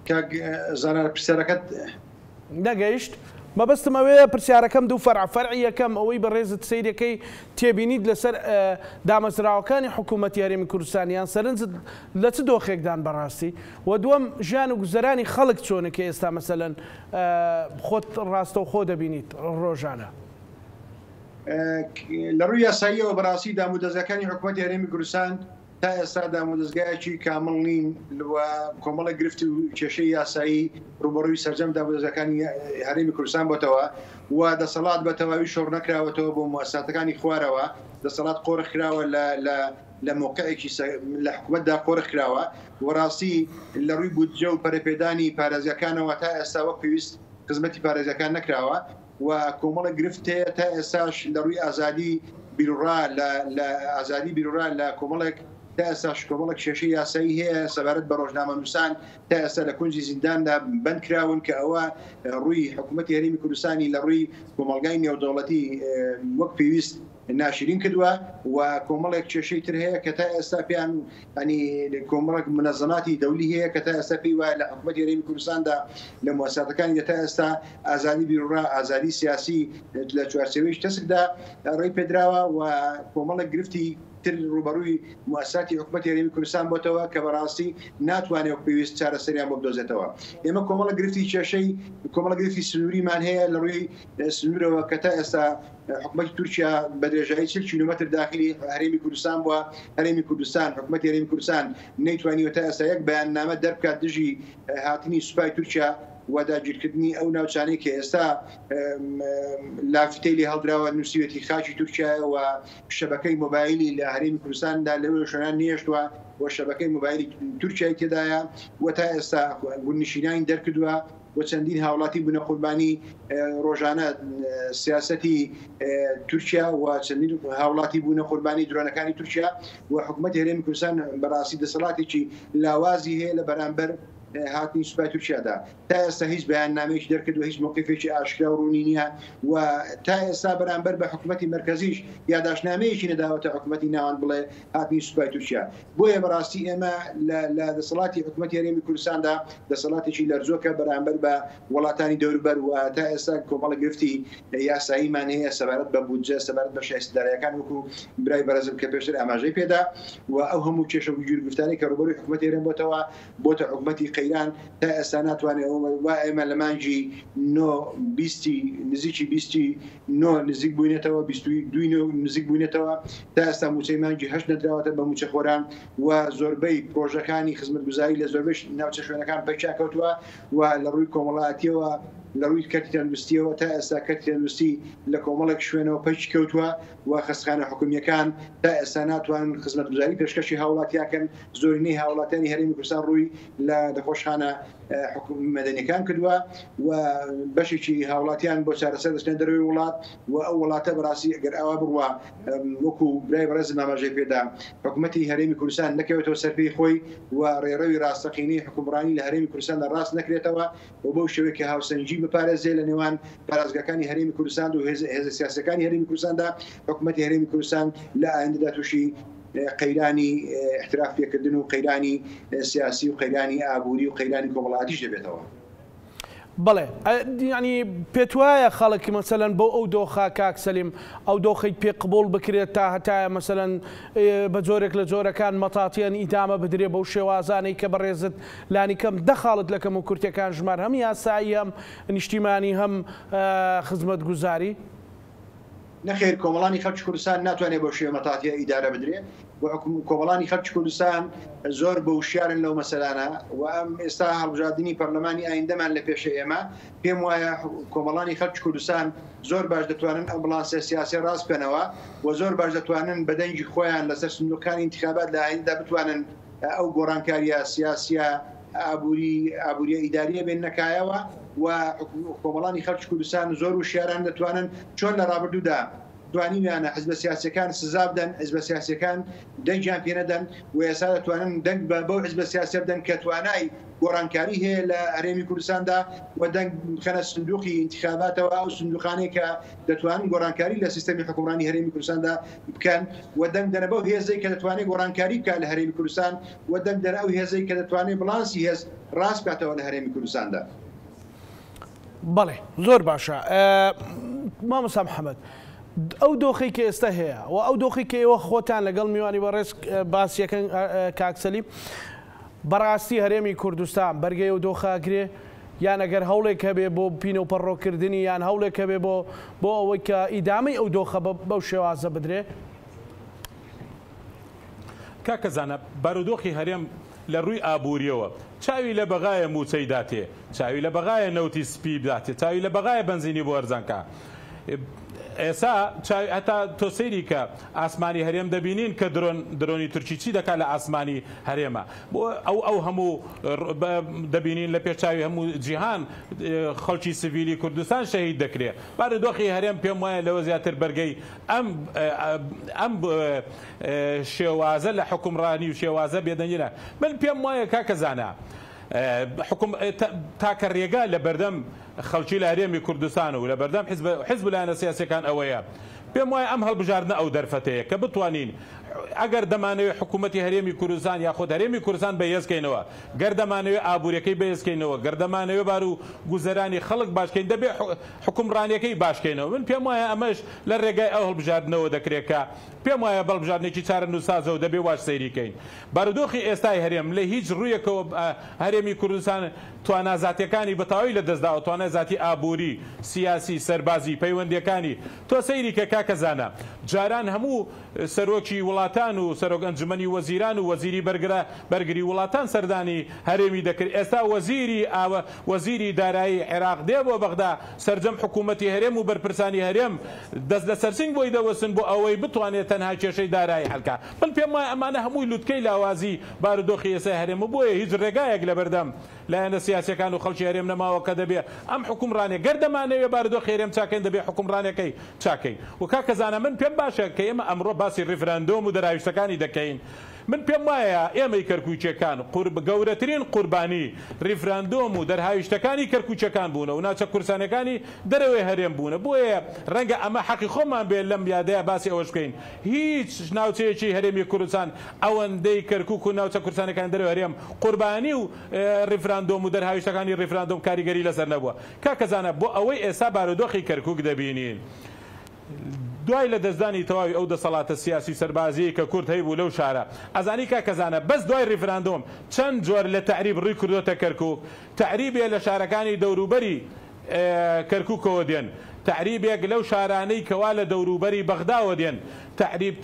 کاک زانا پرسیارەکەت نەگەیشت؟ مەبەستم ئەوەیە پرسیارەکەم دوو فەرعە، فەرعی یەکەم ئەوەی بەڕێزت سەیرەکەی تێبینیت لەسەر دامەزراوەکانی حکوومەتی هەرێمی کوردستان یان سەرنجت لە چ دۆخێکدان بەڕاستی؟ وە دووەم ژیان و گوزەرانی خەڵک چۆنە کە ئێستا مەسەلەن خۆت ڕاستەوخۆ دەبینیت ڕۆژانە؟ لە ڕووی یاساییەوە بەڕاستی دامودەزگاکانی حکوومەتی هەرێمی کوردستان تا ئێستا دامودەزگایەکی کامڵ نین و کۆمەڵێک گرفت و کێشەی یاسایی ڕووبەڕووی سەرجەم دامودەزگاکانی هەرێمی کوردستان بۆتەوە و دەسەڵات بە تەواوی شۆڕ نەکراوەتەوە بۆ موسساتەکانی خوارەوە، دەسەڵات قۆرخ کراوە لە لە لە مەوقعێکی لە حکومەتدا قۆرخ کراوە و ڕاستی لە ڕووی بودجە و پەرەپێدانی پارێزگاکانەوە تا ئێستا وەک پێویست خزمەتی پارێزگاکان نەکراوە. و کۆمەڵێک گرفت هەیە تا ئێستاش لە ڕووی ئازادی بیروڕا لە لە ئازادی بیروڕا لە کۆمەڵێک تا ئێستاش کۆمەڵێک کێشەی یاسایی هەیە سەبارەت بە ڕۆژنامەنووسان تا ئێستا لە کونجی زینداندا بەند کراون کە ئەوە ڕووی حکوومەتی هەرێمی کوردستانی لە ڕووی کۆمەڵگای نێودەوڵەتی وەک پێویست ناشرین کردووە و کۆمەڵێک کێشەی تر هەیە کە تا ئێستا پێیان ینی کۆمەڵێک منەزەماتی دەولی هەیە کە تا ئێستا پێی وایە لە حکوومەتی هەرێمی کوردستاندا لە موسساتەکانی تا ئێستا ئازادی بیروڕا ئازادی سیاسی لە چوارچێوەی تەسکدا ڕێی پێدراوە و کۆمەڵێک گرفتی. تر ڕووبەڕووی موئەسساتی حکومەتی هەرێمی کوردستان بۆتەوە کە بەڕاستی ناتوانێت وەک پێویست چارەسەریان بۆ بدۆزێتەوە. ئێمە کۆمەڵە گرفتی کێشەی کۆمەڵە گرفتی سنووریمان هەیە لە ڕووی سنوورەوە کە تا ئێستا حکومەتی تورکیا بە درێژایی 40 کیلۆمەتر داخلی هەرێمی کوردستان بووە. هەرێمی کوردستان، حکومەتی هەرێمی کوردستان نەیتوانیوە تا ئێستا یەک بەیاننامە دەربکات دژی هاتنی سوپای تورکیا و داگیرکردنی ئەو ناوچانەی کە ئێستا لافیتەی لێ هەڵدراوە نووسیوێتی خاکی تورکیایە و شەبەکەی مۆبایلی لە هەرێمی کوردستاندا لەوێ شوێنان نێشتووە و شەبەکەی مۆبایلی تورکیای تێدایە و تا ئێستا گوندنشینانی دەرکردووە و چەندین هاوڵاتی بوونە قوربانی ڕۆژانە سیاسەتی تورکیا و چەندین هاوڵاتی بوونە قوربانی درۆنەکانی تورکیا و حکوومەتی هەرێمی کوردستان بەڕاستی دەسەڵاتێکی لاوازی هەیە لە بەرامبەر هاتنی سوپای تورکیادا. تا ئێستا هیچ بەیاننامەیەکی دەرکردووە، هیچ مەوقیفێکی ئاشکرا و ڕوونی نییە و تا ئێستا بەرامبەر بە حکومەتی مەرکەزیش یاداشتنامەیەکی نەداوەتە حکومەتی ناوەند بڵێ هاتنی سوپای تورکیا. بۆیە بەڕاستی ئێمە لە دەسەڵاتی حکومەتی هەرێمی کوردستاندا دەسەڵاتێکی لەرزۆکە بەرامبەر بە وڵاتانی دەوروبەر و تا ئێستا کۆمەڵە گرفتی یاساییمان هەیە سەبارەت بە بودجە، سەبارەت بە شایستە داراییەکان وەکو برای بەڕێزم کە پێشتر ئاماژەی پێدا و ئەو هەموو کێشە و گیروگرفتانەی کە ڕووبەرووی حکومەتی هەرێم بۆتەوە بۆتە حکومەتی قەیران تا ئێستا ناتوانێت وا ئێمە لە مانگی نۆ بیستی نزیکی بیستی نۆ نزیک بووینەتەوە 22 نۆ نزیک بووینەتەوە تا ئێستا مووچەی مانگی هەشت نەدراوەتە بە مووچەخۆران و زۆربەی پرۆژەکانی خزمەتگوزاری لە زۆربەی ناوچە شوێنەکان پەکیان کەوتووە و لە ڕووی کۆمەڵایەتیەوە لە ڕووی کەرتی تەندروستیەوە تا ئێستا کەرتی تەندروستی لە کۆمەڵێک شوێنەوە پەکی کەوتووە و خەستخانە حکومییەکان تا ئێستا ناتوانن خزمەتگوزاری پێشکەشی هاوڵاتیان کەن، زۆرینەی هاوڵاتیانی هەرێمی کوردستان ڕووی لە نەخۆشخانە مەدەنیەکان کردووە و بەشێکی هاوڵاتیان بۆ چارەسەر دەچنە دەرەوەی وڵات و ئەو وڵاتە بەڕاستی ئەگەر ئاوا بڕوا وەکو برای بەڕێزم ئاماژەی پێدا حکومەتی هەرێمی کوردستان نەکەوێتەوە سەر پێی خۆی و ڕێڕەوی ڕاستەقینەی حکومڕانی لە هەرێمی کوردستاندا ڕاست نەکرێتەوە و بەو شێوەیە کە هاوسەنگی بپارێزێ لە نێوان پارێزگاکانی هەرێمی کوردستان و هێزە سیاسیەکانی هەرێمی کوردستاندا، حکومەتی هەرێمی کوردستان لە ئایندەدا تووشی قەیرانی احتراف پێکردن و قەیرانی سیاسی و قەیرانی ئابووری و قەیرانی کۆمەڵایەتیش دەبێتەوە. بەڵێ یانی پێتوایە خەڵک مەسەلەن بۆ ئەو دۆخە کاک سەلیم ئەو دۆخەی پێ قبوڵ بکرێت تا هەتایە مەسەلەن بە جۆرێک لە جۆرەکان مەتاتیان ئیدامە بدرێ بەو شێوازانەی کە بەڕێزت لانیکەم دە خاڵت لە کەموکورتیەکان ژمار هەم یاسایی هەم نیشتیمانی هەم خزمەتگوزاری؟ نەخێر کۆمەڵانی خەڵکی کوردستان ناتوانێت بەو شێوە مەتاتیە ئیدارە بدرێ و کۆمەڵانی خەڵکی کوردستان زۆر بە وشیارن لەو مەسەلانە و ئەم ئێستا هەڵبژاردنی پەرلەمانی ئایندەمان لە پێشە ئێمە پێم وایە کۆمەڵانی خەڵکی کوردستان زۆر باش دەتوانن ئەم بڵانسە سیاسیە ڕاست بکەنەوە و زۆر باش دەتوانن بە دەنگی خۆیان لەسەر سندوقەکانی ئینتخابات لە ئایندەدا بتوانن ئەو گۆڕانکاریە سیاسیە ئابووری ئابووریە ئیداریە بێننە کایەوە و کۆمەڵانی خەڵکی کوردستان زۆر وشیاران دەتوانن چۆن لە ڕابردوودا توانیویانە حزبە سیاسیەکان سزا بدەن حزبە سیاسیەکان دەنگیان پێ نەدەن و ئێستا دەتوانن دەنگ بە بەو حزبە سیاسیە بدەن کە توانای گۆڕانکاری هەیە لە هەرێمی کوردستاندا و دەنگ بخەنە سندوقی ئینتخاباتەوە ئەو سندوقانەی کە دەتوانن گۆڕانکاری لە سیستەمی حکومڕانی هەرێمی کوردستاندا بکەن و دەنگ دەنە بەو هێزەی کە دەتوانێت گۆڕانکاری بکات لە هەرێمی کوردستان و دەنگ دەنە ئەو هێزەی کە دەتوانێت بڵانسی هێز ڕاست بکاتەوە لە هەرێمی کوردستاندا. بەڵێ زۆر باشە مامۆستا محەممەد ئەو دۆخی کە ئێستا هەیە و ئەو دۆخی کە ئێوە خۆتان لەگەڵ میوانی بەڕێز باسیەکەن کاک سەلیم بەڕاستی هەرێمی کوردستان بەرگەی ئەو دۆخە ئەگرێ؟ یان ئەگەر هەوڵێک هەبێ بۆ پینە و پەڕۆکردنی یان هەوڵێک هەبێ بۆ بۆ ئەوەی کە ئیدامەی ئەو دۆخە بەو شێوازە بدرێ؟ کاکە زانا بارودۆخی هەرێم لە ڕووی ئابووریەوە چاوی لە بەغایە مووچەی داتێ چاوی لە بەغایە نەوتی سپی بداتێ چاوی لە بەغایە بەنزینی بۆ ئەرزان کا ئێسا چاوی هەتا تۆ سەیری کە ئاسمانی هەرێم دەبینین کە درۆن درۆنی تورکی چی دەکات لە ئاسمانی هەرێمە بۆ ئەو ئەو هەموو دەبینین لە پێش چاوی هەموو جیهان خەڵکی سڤیلی کوردستان شەهید دەکرێ بارودۆخی هەرێم پێم وایە لەوە زیاتر بەرگەی ئەم ئەم شێوازە لە حکومڕانی و شێوازە بێدەنگی من پێم وایە کاکە زانا حکوم تاکە رێگا لە بەردەم خەڵکی لە هەرێمی کوردستان و لە بەردەم حزب حزب و لایەنە سیاسیەکان ئەوەیە پێم وایە ئەم هەڵبژاردنە ئەو دەرفەتەیە کە بتوانین ئەگەر دەمانەوێت حکوومەتی هەرێمی کوردستان یاخود هەرێمی کوردستان بەهێزکەینەوە، گەر دەمانەوێت ئابووریەکەی بەهێزکەینەوە، گەر دەمانەوێت بار و گوزەرانی خەڵک باشکەین، دەبێت حوکمڕانیەکەی باشکەینەوە. من پێم وایە ئەمەش لە رێگای ئەو هەڵبژاردنەوە دەکرێت کە پێم وایە بەڵبژاردنێکی چارەنووسسازە و دەبێت واش سەیری کەین. بارودۆخی ئێستای هەرێم لە هیچ روویەکەوە هەرێمی کوردستان توانا زاتیەکانی بە تەواوی لە دەستداوە، توانای زاتی ئابووری، سیاسی، سەربازی، پەیوەندیەکانی. تۆ سەیری کە کاکە زانا، جاران هەموو سەرۆکی وڵاتان و سەرۆک ئەنجومەنی وەزیران و وەزیری بەرگرە بەرگری وڵاتان سەردانی هەرێمی دەکرد، ئێستا وەزیری ئاوە وەزیری دارایی عێراق دێ بۆ بەغدا سەرجەم حکوومەتی هەرێم و بەرپرسانی هەرێم دەست لەسەر سینگ بۆی دەوەستن بۆ ئەوەی بتوانێت تەنها کێشەی دارایی حەل کا. من پێم وایە ئەمانە هەمووی لوتکەی لاوازی بارودۆخی ئێستای هەرێمە بۆیە هیچ ڕێگایەک لەبەردەم لایەنە سیاسیەکان و خەڵکی هەرێم نەماوە کە دەبێ ئەم حوکمڕانیە گەر دەمانەوێ بارودۆخی هەرێم چاکەین دەبێ حوکمڕانیەکەی چاکەین و کاکە زانا من پێم باشە کە ئێمە ئەمڕۆ باسی ڕیفراندۆم و دەراویشتەکانی دەکەین من پێم وایە ئێمەی کەرکوکیەکان قورب گەورەترین قوربانی ڕیفراندۆم و دەرهاویشتەکانی کەرکوکیەکان بوونە و ناوچە کوردستانیەکانی دەرەوەی هەرێم بوونە بۆیە ڕەنگە ئەمە حەقی خۆمان بێ لەم یادەیا باسی ئەوەش بکەین هیچ ناوچەیەکی هەرێمی کوردستان ئەوەندەی کەرکوک و ناوچە کوردستانەکانی دەرەوەی هەرێم قوربانی و ڕیفراندۆم و دەرهاویشتەکانی ڕیفراندۆم کاریگەری لەسەر نەبووە. کاکە زانا بۆ ئەوەی ئێستا بارودۆخی کەرکوک دەبینین دوای لە دەستدانی تەواوی ئەو دەسەڵاتە سیاسی و سەربازیەی کە کورد هەیبوو لەو شارە ئەزانی کاکە زانا بەس دوای ڕیفراندۆم چەند جۆر لە تەعریب ڕووی کردۆتە کەرکوک تەعریبێ لە شارەکانی دەوروبەری کەرکوکەوە دێن، تەعریبێک لەو شارانەی کەوا لە دەوروبەری بەغداوە دێن، تەعریب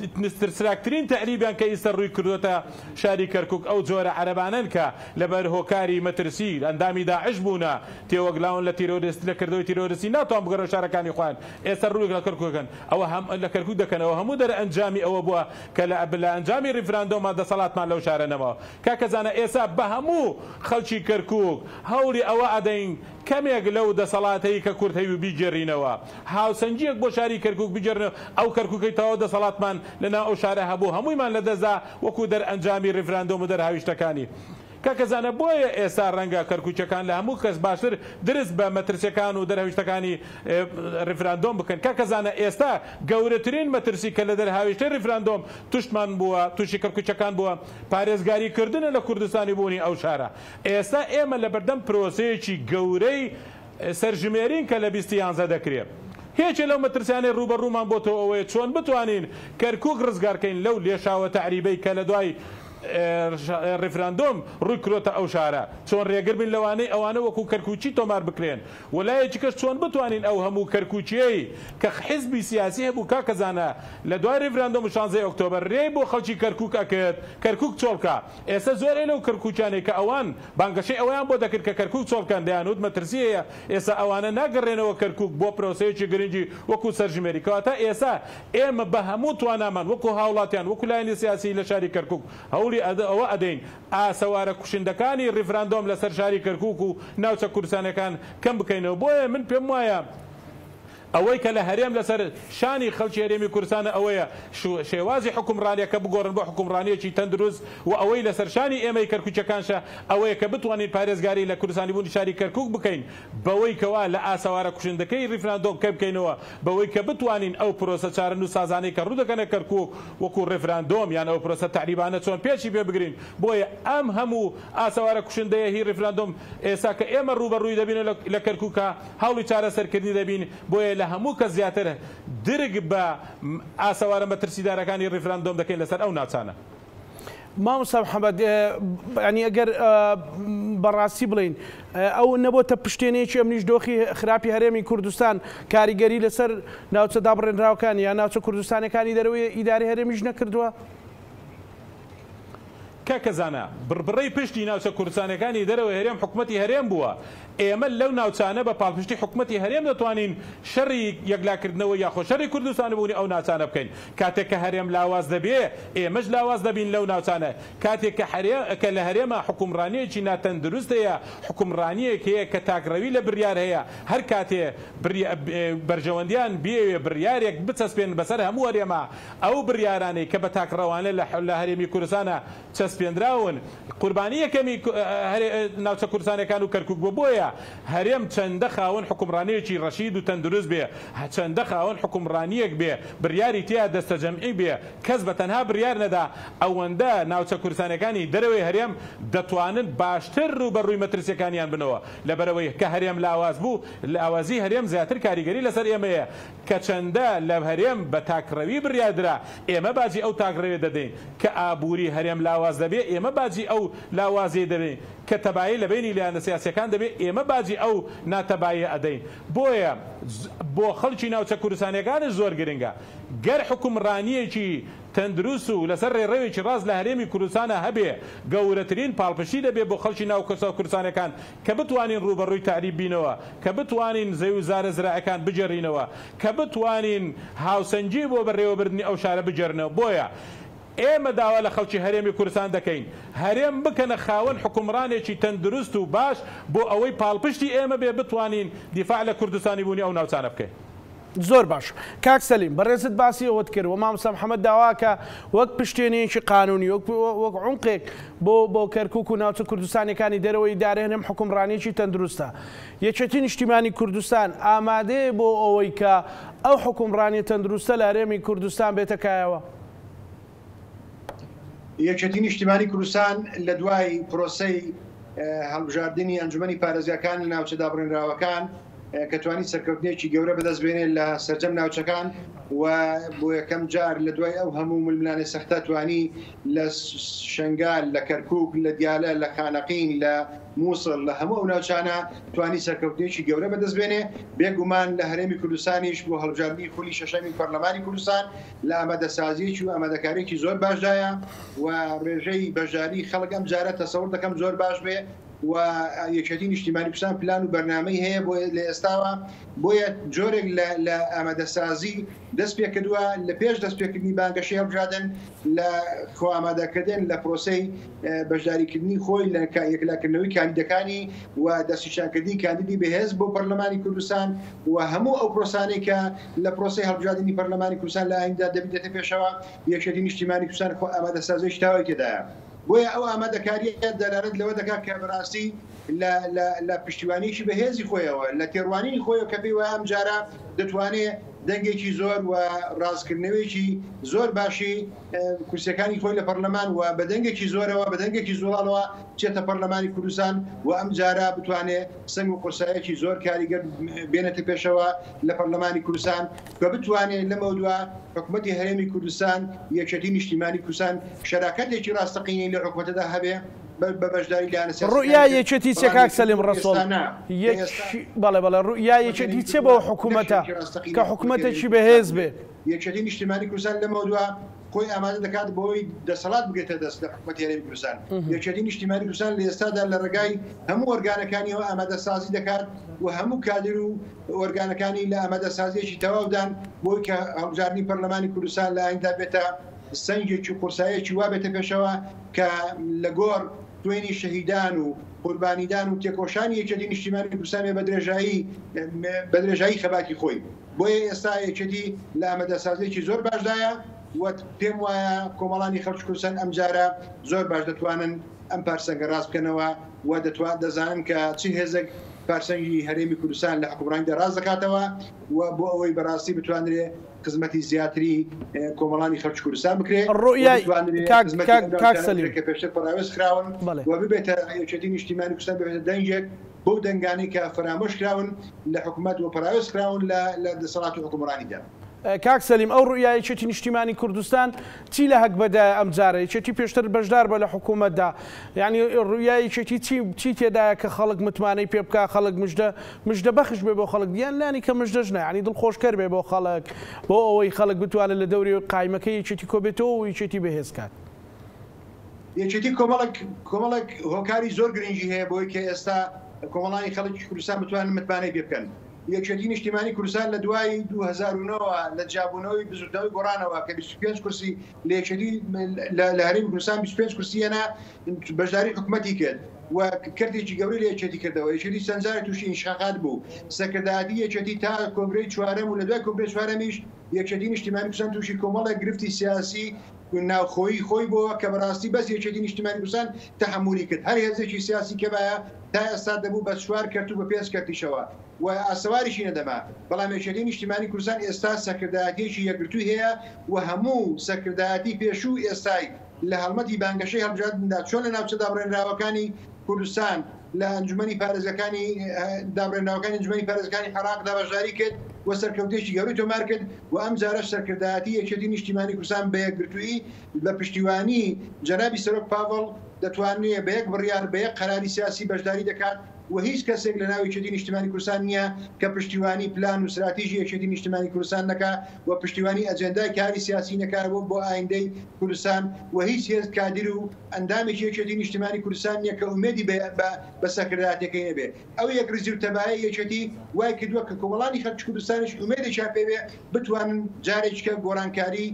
ترسناکترین تەعریبیان کە ئیستە ڕووی کردۆتە شاری کەرکوک ئەو جۆرە عەرەبانەن کە لەبەر هۆکاری مەترسی ئەندامی داعش بوونە تێوەگلاون لە تیرۆریست لە کردەوەی تیرۆریستی ناتوان بگەڕێنەوە شارەکانی خۆیان ئێستە ڕووی لە کەرکوک دەکەن ئەوە هەم لە کەرکوک دەکەن ئەوە هەموو دەرئەنجامی ئەوە بووە کە لە لە ئەنجامی ڕیفراندۆما دەسەڵاتمان لەو شارە نەماوە کاکە زانا ئێستا بە هەموو خەڵکی کەرکوک هەوڵی ئەوە ئەدەین کەمێک لەو دەسەڵاتەی کە کورد هەیبوو بیگێڕینەوە، هاوسەنگییەک بۆ شاری کەرکوک بگێڕینەوە، ئەو کەرکوکەی تەواو دەسەڵاتمان لە ناو ئەو شارە هەبوو هەموویمان لە دەست دا وەکو دەرئەنجامی ڕیفراندۆم و دەرهاویشتەکانی. کاکە زانا بۆیە ئێستا ڕەنگە کەرکوکیەکان لە هەموو کەس باشتر درس بە مەترسیەکان و دەرهاویشتەکانی ڕیفراندۆم بکەن. کاکە زانا ئێستا گەورەترین مەترسی کە لە دەرهاویشتەی ڕیفراندۆم توشتمان بووە، توشی کەرکوکیەکان بووە، پارێزگاری کردنە لە کوردستانی بوونی ئەو شارە. ئێستا ئێمە لەبەردەم پرۆسەیەکی گەورەی سەرژمێرین کە لە 20 یانزە دەکرێ. یەکێ لەو مەترسیانەی ڕووبەڕوومان بۆتەوە ئەوەیە چۆن بتوانین کەرکووک ڕزگارکەین لەو لێشاوە تەعریبەی کە لە دوای ڕیفراندۆم ڕووی کرۆتە ئەو شارە، چۆن ڕێگر بین لەوانەی ئەوانە وەکوو کەرکووکی تۆمار بکرێن و لایەکی کەش چۆن بتوانین ئەو هەموو کەرکووکییەی کە حیزبی سیاسی هەبوو کاکە زانا لە دوای ڕیفراندۆم و شانزەی ئۆکتۆبەر رێی بۆ خەڵکی کەرکووک ئەکرد کەرکووک چۆڵ کا. ئێستا زۆرێ لەو کەرکوکیانەی کە ئەوان بانگەشەی ئەوەیان بۆ دەکرد کە کەرکوک چۆڵ بکەن دەیانوت مەترسی هەیە ئێستا ئەوانە ناگەڕێنەوە کەرکوک بۆ پرۆسەیەکی گرنگی وەکو سەرژمێری کەواتە ئێستا ئێمە بە هەموو توانامان وەکو هاوڵاتیان وەکو لایەنی سیاسی لە شاری کەرکوک هەوڵی ئەوە ئەدەین ئاسەوارە کوشندەکانی ڕیفراندۆم لەسەر شاری کەرکوک و ناوچە کوردستانیەکان کەم بکەینەوە بۆیە من پێم وایە ئەوەی کە لە هەرێم لەسەر شانی خەڵکی هەرێمی کوردستانە ئەوەیە شێوازی حوکمڕانیەکە بگۆڕن بۆ حوکمڕانیەکی تەندروست و ئەوەی لەسەر شانی ئێمەی کەرکوکیەکانشە ئەوەیە کە بتوانین پارێزگاری لە کوردستانیبوونی شاری کەرکوک بکەین بەوەی کەوا لە ئاسەوارە کوشندەکەی ڕیفراندۆم کەم بکەینەوە بەوەی کە بتوانین ئەو پرۆسە چارەنووسسازانەی کە ڕوودەکەنە کەرکوک وەکو ڕیفراندۆم یان ئەو پرۆسە تەعریبانە چۆن پێشی پێ بگرین بۆیە ئەم هەموو ئاسەوارە کوشندەیە هی ڕیفراندۆم ئێستا کە ئێمە ڕووبەڕووی دەبینەوە لە کەرکوکا هەوڵی چارەسەرکردنی دەبین، بۆیە لە هەموو کەس زیاتر درک بە ئاسەوارە مەترسیدارەکانی ڕیفراندۆم دەکەین لەسەر ئەو ناوچانە. مامۆستا محەمەد، یانی ئەگەر بەڕاستی بڵێین ئەو نەبۆتە پشتێنەیەکی ئەمنیش دۆخی خراپی هەرێمی کوردستان کاریگەری لەسەر ناوچە دابڕێنراوەکان یا ناوچە کوردستانەکانی دەرەوەی ئیدارەی هەرێمیش نەکردووە؟ کاکە زانا، بڕبڕەی پشتی ناوچە کوردستانیەکانی دەرەوەی هەرێم حکومەتی هەرێم بووە، ئێمە لەو ناوچانە بە پاڵپشتی حکومەتی هەرێم دەتوانین شەڕی یەکلاکردنەوەی یاخۆ شەڕی کوردستانبوونی ئەو ناوچانە بکەین، کاتێک کە هەرێم لاواز دەبێ ئێمەش لاواز دەبین لەو ناوچانە، کاتێک کە هەرێم کە لە هەرێما حوکمڕانیەکی ناتەندروست هەیە، حوکمڕانیەک هەیە کە تاکڕەوی لە بڕیار هەیە، هەر کاتێ بەرژەوەندیان بیەوێ بڕیارێک بچەسپێنن بەسەر هەموو هەرێما، ئەو بڕیارانەی کە بە تاکڕەوانە لە لە هەرێمی کوردستانا چەسپێ. چەسپێنراون قوربانی یەکەمی ناوچە کوردستانیەکان و کەرکوک بووە بۆیە هەرێم چەندە خاوەن حوکمڕانیەکی ڕەشید و تەندروست بێ چەندە خاوەن حوکمڕانیەک بێ بریاری تیا دەستەجەمعی بێ کەس بە تەنها بریار نەدا ئەوەندە ناوچە کوردستانیەکانی دەرەوەی هەرێم دەتوانن باشتر رووبەڕووی مەترسیەکانیان بنەوە لەبەرئەوەی کە هەرێم لاواز بوو لاوازی هەرێم زیاتر کاریگەری لەسەر ئێمەیە کە چەندە لە هەرێم بە تاکڕەوی بڕیار درا، ئێمە باجی ئەو تاکڕەویە دەدەین. کە ئابووری هەرێم لاواز دەبێ، ئێمە باجی ئەو لاوازیەی دەدەین. کە تەبایی لە بەینی لایەنە سیاسیەکان دەبێ، ئێمە باجی ئەو ناتەباییە ئەدەین. بۆیە بۆ خەڵکی ناوچە کوردستانیەکانش زۆر گرنگە گەر حوکمڕانیەکی تەندروست و لەسەر ڕێڕەوێکی ڕاست لە هەرێمی کوردستانا هەبێ، گەورەترین پاڵپشتی دەبێ بۆ خەڵکی ناوچە کوردستانیەکان کە بتوانین ڕووبەڕووی تەعریب بینەوە، کە بتوانین زەویوزارە زراعەکان بگێڕینەوە، کە بتوانین هاوسەنگی بۆ بەڕێوەبردنی ئەو شارە بگێڕنەوە. بۆیە ئێمە داوا لە خەڵکی هەرێمی کوردستان دەکەین هەرێم بکەنە خاوەن حوکمڕانێکی تەندروست و باش بۆ ئەوەی پاڵپشتی ئێمە بێ بتوانین دیفاع لە کوردستانیبوونی ئەو ناوچانە بکەین. زۆر باش کاک سەلیم بەڕێزت باسی ئەوەت کرد و مامۆستا محەمەد داواکە وەک پشتێنەیەکی قانونی وەک وەک عومقێک بۆ بۆ کەرکوک و ناوچە کوردستانیەکانی دەرەوەی ئیدارەی هەرێم حوکمڕانیەکی تەندروستە یەکێتی نیشتیمانی کوردستان ئامادەیە بۆ ئەوەی کە ئەو حوکمڕانیە تەندروستە لە هەرێمی کوردستان بێتە کایەوە؟ یەکێتی نیشتیمانی کوردستان لە دوای پرۆسەی هەڵبژاردنی ئەنجومەنی پارێزگاکان لە ناوچە دابڕێنراوەکان کە توانی سەرکەوتنێکی گەورە بەدەست بێنێت لە سەرجەم ناوچەکان و بۆ یەکەم جار لە دوای ئەو هەموو ململانێ سەختە توانی لە شنگال لە کەرکک لە دیالە لە خانەقین لە مووسڵ لە هەموو ئەو ناوچانە توانی سەرکەوتنێکی گەورە بەدەست بێنێ بێگومان لە هەرێمی کوردستانیش بۆ هەڵبژاردنی خولی شەشەمی پەرلەمانی کوردستان لە ئامادەسازیەکی و ئامادەکاریەکی زۆر باشدایە و ڕێژەی بەشداری خەڵک ئەم جارە تەسەور دەکەم زۆر باش بێ و یەکێتی نیشتیمانی کوردستان پلان و بەرنامەی هەیە بۆ لە ئێستاوە بۆیە جۆرێک لە ئامادەسازی دەست پێکردووە لە پێش دەست پێکردنی بانگەشەی هەڵبژاردن لە خۆ ئامادەکردن لە پرۆسەی بەشداریکردنی خۆی لە یەکلاکردنەوەی کاندیدەکانی و دەستنیشانکردنی کاندیدی بەهێز بۆ پەرلەمانی کوردستان و هەموو ئەو پرۆسانەی کە لە پرۆسەی هەڵبژاردنی پەرلەمانی کوردستان لە ئایندەدا دەبێتە پێشەوە، یەکێتی نیشتیمانی کوردستان خۆ ئامادەسازیی تەواوی تێدایە. بۆیە ئەو ئامادەکارییە دەلالەت لەوە دەکات کە بەڕاستی لە لە لە پشتیوانییەکی بەهێزی خۆیەوە، لە تێڕوانینی خۆیەوە کە پێی وایە ئەمجارە دەتوانێ دەنگێکی زۆر و ڕاستکردنەوەیەکی زۆر باشی کورسیەکانی خۆی لە پەرلەمان و بە دەنگێکی زۆرەوە بە دەنگێکی زوڵاڵەوە بچێتە پەرلەمانی کوردستان و ئەمجارە بتوانێ سەنگ و قورسایەکی زۆر کاریگەر بێنێتە پێشەوە لە پەرلەمانی کوردستان کە بتوانێ لەمەودوا حکومەتی هەرێمی کوردستان یەکێتی نیشتیمانی کوردستان شەراکەتێکی ڕاستەقینەی لە حکومەتەدا هەبێ بە بەشداری لایەنە سیاسیەکانی ڕوئیای تر یەکێتی چیە بەڵام کاک یەکێتی سەلیم وەک ڕەسوڵ ئێستا نا کە یەک ئێستا بەڵێ بەڵێ ڕوئیای حکومەتێکی یەکێتی چیە بۆ ڕاستەقینەی حکومەتی هەرێمی حکومەتە کوردستان کە بێ حکومەتێکی بەهێز بێ بێ؟ یەکێتی نیشتیمانی کوردستان لەمەودوا خۆی ئامادە دەکات بۆی دەسەڵات بگرێتە دەست لە حکومەتی هەرێمی کوردستان. یەکێتی نیشتیمانی کوردستان لە ئێستادا لە ڕێگای هەموو ئۆرگانەکانیەوە ئامادەسازی دەکات و هەموو کادر و ئۆرگانەکانی لە ئامادەسازیەکی تەواودان بۆی کە هەڵبژاردنی پەرلەمانی کوردستان لە ئایندە بێتە سەنگێکی و قورساییەکی وا بێتە پێشەوە کە لە گۆڕ خوێنی شەهیدان و قوربانیدان و تێکۆشانی یەکێتی نیشتیمانی کوردستان بێ بە درێژایی خەباتی خۆی. بۆیە ئێستا یەکێتی لە ئامادەسازیەکی زۆر باشدایە و پێم وایە کۆمەڵانی خەڵکی کوردستان ئەمجارە زۆر باش دەتوانن ئەم پارسەنگە ڕاست بکەنەوە و دەتوان دەزانن کە چ هێزێک پارسەنگی هەرێمی کوردستان لە حوکمڕانیدا ڕاست دەکاتەوە و بۆ ئەوەی بەڕاستی بتوانرێ خزمەتی زیاتری کۆمەڵانی خەڵکی کوردستان بکرێ و ڕوئیای بتوانرێ کاک خزمەتی کاک ئەو کاک ناوچانە بکرێ سەلیم کە پێشتر پەڕاوێز خراون بەڵێ. و ببێتە یەکێتی نیشتیمانی کوردستان ببێتە دەنگێک بەو دەنگانەی کە فەرامۆش کراون لە حکومەت و پەراوێز خراون لە لە دەسەڵات و حوکمڕانیدا. کاک سەلیم ئەو ڕوئیا یەکێتی نیشتیمانی کوردستان چی لە هەگبەدایە ئەم جارە؟ یەکێتی پێشتر بەشدار بوە لە حکومەتدا یانی ڕوئیا یەکێتی چی چی تێدایە کە خەڵک متمانەی پێ بکا خەڵک مژدە مژدە بەخش بێ بۆ خەڵک یان لانی کەم مژدەش نا یانی دڵخۆشکەر بێ بۆ خەڵک بۆ ئەوەی خەڵک بتوانێت لە دەوری قایمەکەی یەکێتی کۆبێتەوە و یەکێتی بەهێز کات. یەکێتی کۆمەڵێک کۆمەڵێک هۆکاری زۆر گرنگی هەیە بۆی کە ئێستا کۆمەڵانی خەڵکی کوردستان بتوانن متمانەی پێ بکەن. یەکێتی نیشتیمانی کوردستان لە دوای 2009 لە جیابوونەوەی بزوتنەوەی گۆڕانەوە کە 25 کورسی لە یەکێتی لە هەرێمی کوردستان 25 کورسی هێنا بەشداری حکومەتی کرد و کەرتێکی گەورەی لە یەکێتی کردەوە. یەکێتی چەند جارێک تووشی ئینشقاقات بوو. سەرکردایەتی یەکێتی تا کۆنگرەی چوارەم و لە دوای کۆنگرەی چوارەمیش یەکێتی نیشتیمانی کوردستان تووشی کۆمەڵێک گرفتی سیاسی ناوخۆیی خۆی بۆوە کە بەڕاستی بەس یەکێتی نیشتیمانی کوردستان تەحەمولی کرد. هەر هێزێکی سیاسی کە بایە تا ئێستا دەبوو بە چوار کەرت و بە پێنج کەرتیشەوە و ئاسەواریشی نەدەما. بەڵام یەکێتی نیشتیمانی کوردستان ئێستا سەرکردایەتیەکی یەکگرتووی هەیە و هەموو سەرکردایەتی پێشوو و ئێستای لە هەڵمەتی بانگەشەی هەڵبژاردندا چۆن لە ناوچە دابڕێنراوەکانی کوردستان لە ئەنجومەنی پارێزگاکانی دابڕێنراوەکانی ئەنجومەنی پارێزگاکانی عێراقدا بەشداری کرد و سەرکەوتێکی گەورەی تۆمار کرد و ئەمجارەش سەرکردایەتی یەکێتی نیشتیمانی کوردستان بە یەکگرتوویی بە پشتیوانی جەنابی سەرۆک پاڤڵ دەتوانێ بە یەک بڕیار بە یەک قەراری سیاسی بەشداری دەکات و هیچ کەسێک لە ناو یەکێتی نیشتیمانی کوردستان نییە کە پشتیوانی پلان و ستراتیژی یەکێتی نیشتیمانی کوردستان نەکا و پشتیوانی ئەجێندای کاری سیاسی نەکا بۆ ئایندەی کوردستان و هیچ هێز کادیر و ئەندامێکی یەکێتی نیشتیمانی کوردستان نییە کە ئومێدی بە سەرکردایەتیەکەی نەبێ. ئەو یەکڕیزی و تەبایەی یەکێتی وای کردووە کە کۆمەڵانی خەڵکی کوردستانیش ئومێدێکیان پێ بێ بتوانن جارێکیکە گۆڕانکاری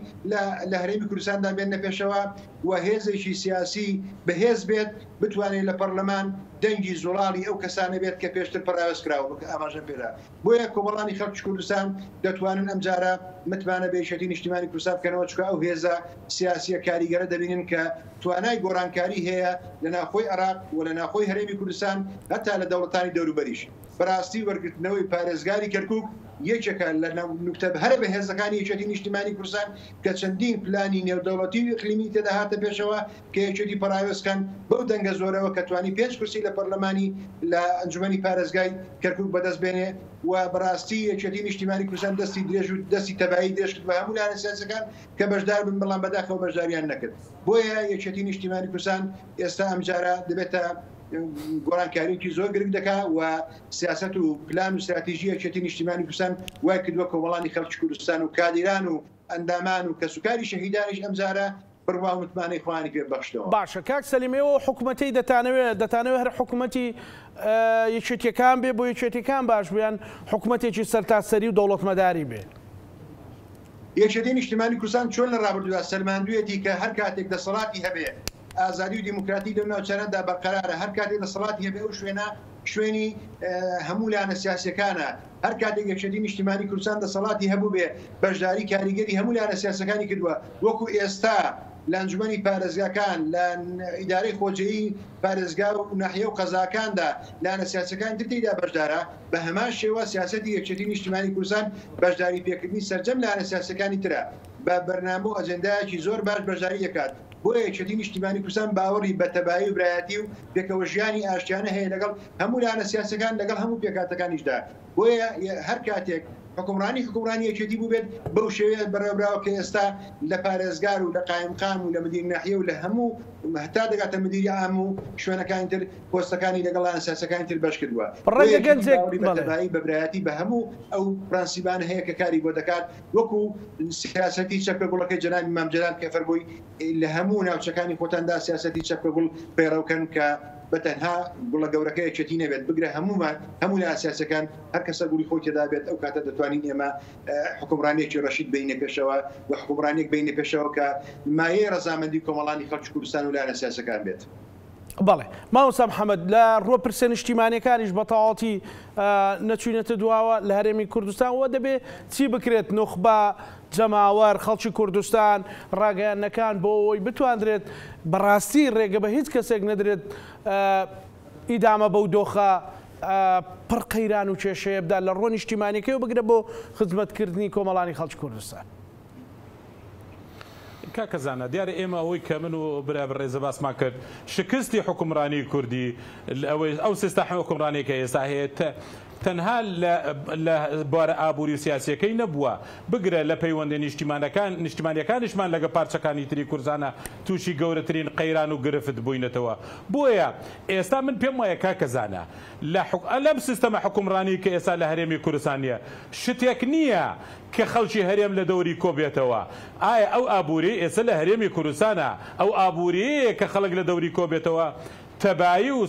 لە هەرێمی کوردستاندا بێننە پێشەوە و هێزێکی سیاسی بەهێز بێت بتوانێت لە پەڕلەمان دەنگی زوڵاڵی ئەو کەسانە بێت کە پێشتر پەڕاوێز کراون وەک ئاماژەم پێدا. بۆیە کۆمەڵانی خەڵکی کوردستان دەتوانن ئەمجارە متمانە بە یەکێتی نیشتیمانی کوردستان بکەنەوە، چونکە ئەو هێزە سیاسیە کاریگەرە دەبینن کە توانای گۆڕانکاری هەیە لە ناوخۆی عێراق و لە ناوخۆی هەرێمی کوردستان هەتا لە دەوڵەتانی دەوروبەریش. بەراستی وەرگرتنەوەی پارێزگاری کەرکوک یەکێکە لە نوکتە هەرە بەهێزەکانی یەکێتی نیشتیمانی کوردستان کە چەندین پلانی نێودەوڵەتی و ئیقلیمی تێدا هاتە پێشەوە کە یەکێتی پەڕاوێز کەن بەو دەنگە زۆرەوە کە توانی پێنج کورسی لە پەرلەمانی لە ئەنجومەنی پارێزگای کەرکوک بەدەست بێنێ و بەڕاستی یەکێتی نیشتیمانی کوردستان دەستی درێژ و دەستی تەبایی درێژ کرد بە هەموو لایەنە سیاسیەکان کە بەشدار بن بەڵام بەداخەوە بەشداریان نەکرد بۆیە یەکێتی نیشتیمانی کوردستان ئێستا ئەمجارە دەبێتە گۆڕانکاریەکی زۆر گرنگ دەکا و سیاسەت و پلان و ستراتیژی یەکێتی نیشتیمانی کوردستان وای کردووە کۆمەڵانی خەڵکی کوردستان و کادیران و ئەندامان و کەسوکاری شەهیدانیش ئەمجارە بڕوا و متمانەی خۆیانی پێ ببەخشنەوە. باشە کاک سەلیم ئێوە ئەو حکومەتەی دەتانەوێ دەتانەوێ هەر حکومەتی یەکێتیەکان بێ بۆ یەکێتیەکان باش بێ یان حکومەتێکی سەرتاسەری و دەوڵەتمەداری بێ؟ یەکێتی نیشتیمانی کوردستان چۆن لە ڕابردوودا سەلماندوویەتی کە هەر کاتێک دەسەڵاتی هەبێ ئازادی و دیموکراتی لەو ناوچانەدا بەرقەرارە، هەر کاتێک دەسەڵاتی هەبێ ئەو شوێنە شوێنی هەموو لایەنە سیاسیەکانە، هەر کاتێک یەکێتی نیشتیمانی کوردستان دەسەڵاتی هەبووبێ بەشداری کاریگەری هەموو لایەنە سیاسیەکانی کردووە، وەکو ئێستا لە ئەنجومەنی پارێزگاکان، لە ئیدارەی خۆجێیی پارێزگا و ناحیە و قەزاکاندا لایەنە سیاسیەکانی تر تێیدا بەشدارە، بە هەمان شێوە سیاسەتی یەکێتی نیشتیمانی کوردستان بەشداری پێکردنی سەرجەم لایەنە سیاسیەکانی ترە، بە بەرنامە و ئەجێندایەکی زۆر باش بەشداری دەکات. بۆیە یەکێتی نیشتیمانی کوردستان باوەڕی بە تەبایی و برایەتی و پێکەوەژیانی ئاشتیانە هەیە لەگەڵ هەموو لایەنە سیاسیەکان لەگەڵ هەموو پێکهاتەکانیشدا. بۆیە هەر کاتێک حوکمڕانی حوکمڕانی یەکێتی بووبێت بەو شێوەیە بەڕێوەبراوە کە ئێستا لە پارێزگار و لە قایمقام و لە مدیر ناحیە و لە هەموو هەتا دەگاتە مدیری عام و شوێنەکانی تر پۆستەکانی لەگەڵ لایەنە سیاسیەکانی تر بەش کردووە. بۆیە ڕەنگە یەکێتی گەنجێک باوەڕی بە بەڵێ. تەبایی بە برایەتی بە هەموو ئەو پرەنسیبانە هەیە کە کاری بۆ دەکات وەکو سیاسەتی چەپکە گوڵەکەی جەنابی مام جەلال کە فەرمووی لە هەموو ناوچەکانی خۆتاندا سیاسەتی چەپکە گوڵ پەیڕەو کەن کە بە تەنها گوڵە گەورەکە یەکێتی نەبێت بگرە هەموومان هەموو لایەنە سیاسیەکان هەر کەسە گوڵی خۆی تێدا بێت ئەو کاتە دەتوانین ئێمە حوکمڕانیەکی ڕەشید بێینە پێشەوە و حوکمڕانیەک بێینە پێشەوە کە مایەی ڕەزامەندی کۆمەڵانی خەڵکی کوردستان و لایەنە سیاسیەکان بێت. بەڵێ مامۆستا محەمەد، لە ڕووە پرسە نیشتیمانیەکانیش بە تەواوەتی نەچوینەتە دواوە لە هەرێمی کوردستان و دەبێ چی بکرێت نوخبە، جەماوەر، خەڵکی کوردستان، ڕاگەیاندنەکان بۆ ئەوەی بتواندرێت بەڕاستی ڕێگە بە هیچ کەسێک نەدرێت ئیدامە بەو دۆخە پڕ قەیران و کێشەیە بدات لە ڕووە نیشتیمانیەکەیەوە بگرە بۆ خزمەتکردنی کۆمەڵانی خەڵکی کوردستان. کاکە زانا دیارە ئێمە ئەوەی کە من و برا بەڕێزە باسمان کرد شکستی حوکمڕانی کوردی ئەوەی ئەو سیستە حوکمڕانیە کە ئێستا هەیە تەنها لە بوارە ئابووری و سیاسیەکەی نەبووە بگرە لە پەیوەندە نیشتیمانەکان نیشتیمانیەکانیشمان لەگە پارچەکانی تری کوردستانە تووشی گەورەترین قەیران و گرفت بووینەتەوە بۆیە ئێستا من پێم وایە کاکە زانا لە لەم سیستەمە حوکمڕانی کە ئێستا لە هەرێمی کوردستان نیە شتێک نییە کە خەڵکی هەرێم لە دەوری کۆبێتەوە، ئایا ئەو ئابووریەی ئێستا لە هەرێمی کوردستانە ئەو ئابووریەیە کە خەڵک لە دەوری کۆبێتەوە؟ تەبایی و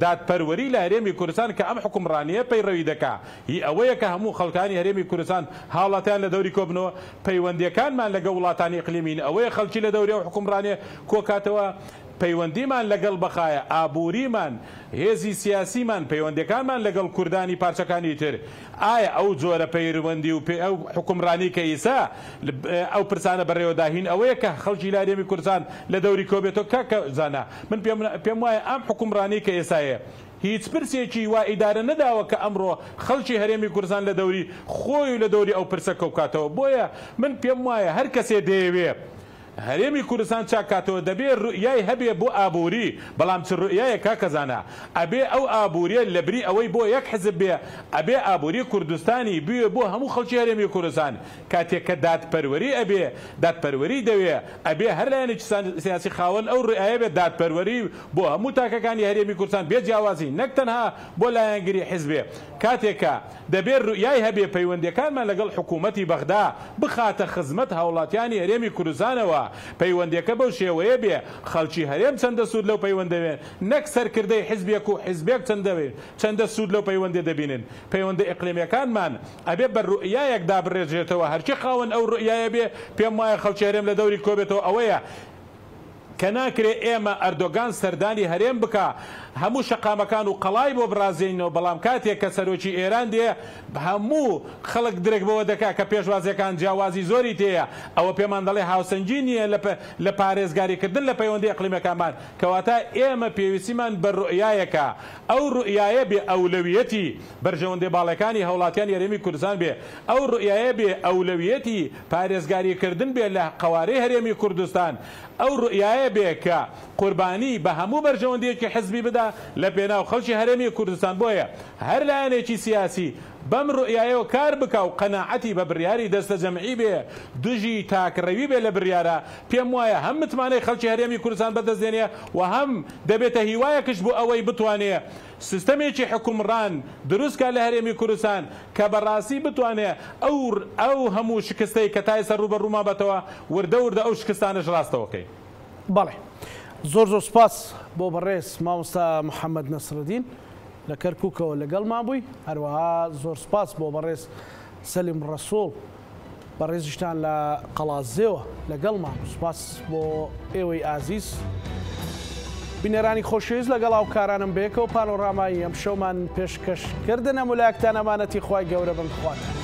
دادپەروەری لە هەرێمی کوردستان کە ئەم حوکمڕانییە پەیڕەوی دەکا هی ئەوەیە کە هەموو خەڵکانی هەرێمی کوردستان هاوڵاتیان لە دەوری کۆبنەوە، پەیوەندییەکانمان لەگەڵ وڵاتانی ئیقلیمین ئەوەیە خەڵکی لە دەوری ئەو حوکمڕانیە کۆکاتەوە. پەیوەندیمان لەگەڵ بەخایە، ئابووریمان، هێزی سیاسیمان، پەیوەندیەکانمان لەگەڵ کوردانی پارچەکانی تر، ئایا ئەو جۆرە پەیروەندی و ئەو حوکمڕانی کە ئیسا ئەو پرسانە بەڕێوە دا هین ئەوەیە کە خەڵکی لە هەرێمی کوردستان لە دەوری کۆ بێتەوە؟ کاکە زانا من پێم پێم وایە ئەم حوکمڕانی کە ئێسایە هیچ پرسێکی وا ئیدارە نەداوە کە ئەمڕۆ خەڵکی هەرێمی کوردستان لە دەوری خۆی و لە دەوری ئەو پرسە کۆ بکاتەوە بۆیە من پێم وایە هەر کەسێ دەیەوێ هەرێمی کوردستان چاک کاتەوە دەبێ روئیای هەبێ بۆ ئابوری بەڵام چ روئیایەک کاکە زانا ئەبێ ئەو ئابوریە لەبری ئەوەی بۆ یەک حزب بێ ئەبێ ئابوری کوردستانی بوێ بۆ هەموو خەڵکی هەرێمی کوردستان کاتێک کە دادپەروەری ئەبێ دادپەروەری دەوێ ئەبێ هەر لایەنێکی سیاسی خاوەن ئەو روئیایە بێت دادپەروەری بۆ هەموو تاکەکانی هەرێمی کوردستان بێ جیاوازی نەک تەنها بۆ لایەنگری حزبێ کاتێک کە دەبێ روئیای هەبێ پەیوەندیەکانمان لەگەڵ حکوومەتی بەغدا بخاتە خزمەت هاوڵاتیانی هەرێمی کوردستانەوە، پەیوەندیەکە بەو شێوەیە بێ خەڵکی هەرێم چەندە سوود لەو پەیوەندەوێن نەک سەرکردەی حزبێک و حزبێک چەندە سوود لەو پەیوەندیە دەبینن، پەیوەندە ئیقلیمیەکانمان ئەبێ بە روئیایەک دابڕێژرێتەوە هەرکی خاوەن ئەو روئیایە بێ پێم وایە خەڵکی هەرێم لە دەوری کۆبێتەوە ئەوەیە کە ناکرێ ئێمە ئەردۆگان سەردانی هەرێم بکا هەموو شەقامەکان و قەڵای بۆ بڕازێنینەوە بەڵام کاتێک کە سەرۆکی ئێران دێ هەموو خەڵک درک بەوە دەکا کە پێشوازیەکان جیاوازی زۆری تێیە ئەوە پێمان دەڵێ هاوسەنگی نییە لە لە پارێزگاری کردن لە پەیوەندی ئەقلیمەکانمان کەواتە ئێمە پێویستیمان بە روئیایەکە ئەو روئیایە بێ ئەولەویەتی بەرژەوەندێ باڵەکانی هەوڵاتیانی هەرێمی کوردستان بێ ئەو روئیایە بێ ئەولەویەتی پارێزگاری کردن بێ لە قەوارەی هەرێمی کوردستان، ئەو روئیایە بێ کە قوربانی بە هەموو بەرژەوەندییەکی حزبی بدا لە پێناو خەڵکی هەرێمی کوردستان، بۆیە هەر لایەنێکی سیاسی بەم روئیایەوە کار بکا و قەناعەتی بە بریاری دەستەجەمعی بێ دژی تاکڕەوی بێ لە بریارا پێم وایە هەم متمانەی خەڵکی هەرێمی کوردستان بەدەست دێنێ و هەم دەبێتە هیوایەکش بۆ ئەوەی بتوانێ سیستەمێکی حوکمڕان دروست کا لە هەرێمی کوردستان کە بە ڕاستی بتوانێ ئەو ئەو هەموو شکستەی کە تا ئێستا ڕووبەڕوومان بەتەوە وردە وردە ئەو شکستانەش ڕاستەوە کەین. بەڵێ زۆر زۆر سوپاس بۆ بەڕێز مامۆستا محەمەد نەسرەدین لە کەرکوکەوە لەگەڵمان بووی هەروەها زۆر سوپاس بۆ بەڕێز سەلیم ڕەسوڵ بەڕێزیشتان لە قەڵادزێوە لەگەڵمان بوو. سوپاس بۆ ئێوەی ئازیز. بینەرانی خۆشەویست لەگەڵ هاوکارانم بەیەکەوە پانۆرامای ئەمشەومان پێشکەش کردن. هەموو لایەکتان ئەمانەتی خوای گەورە بن. خواتان.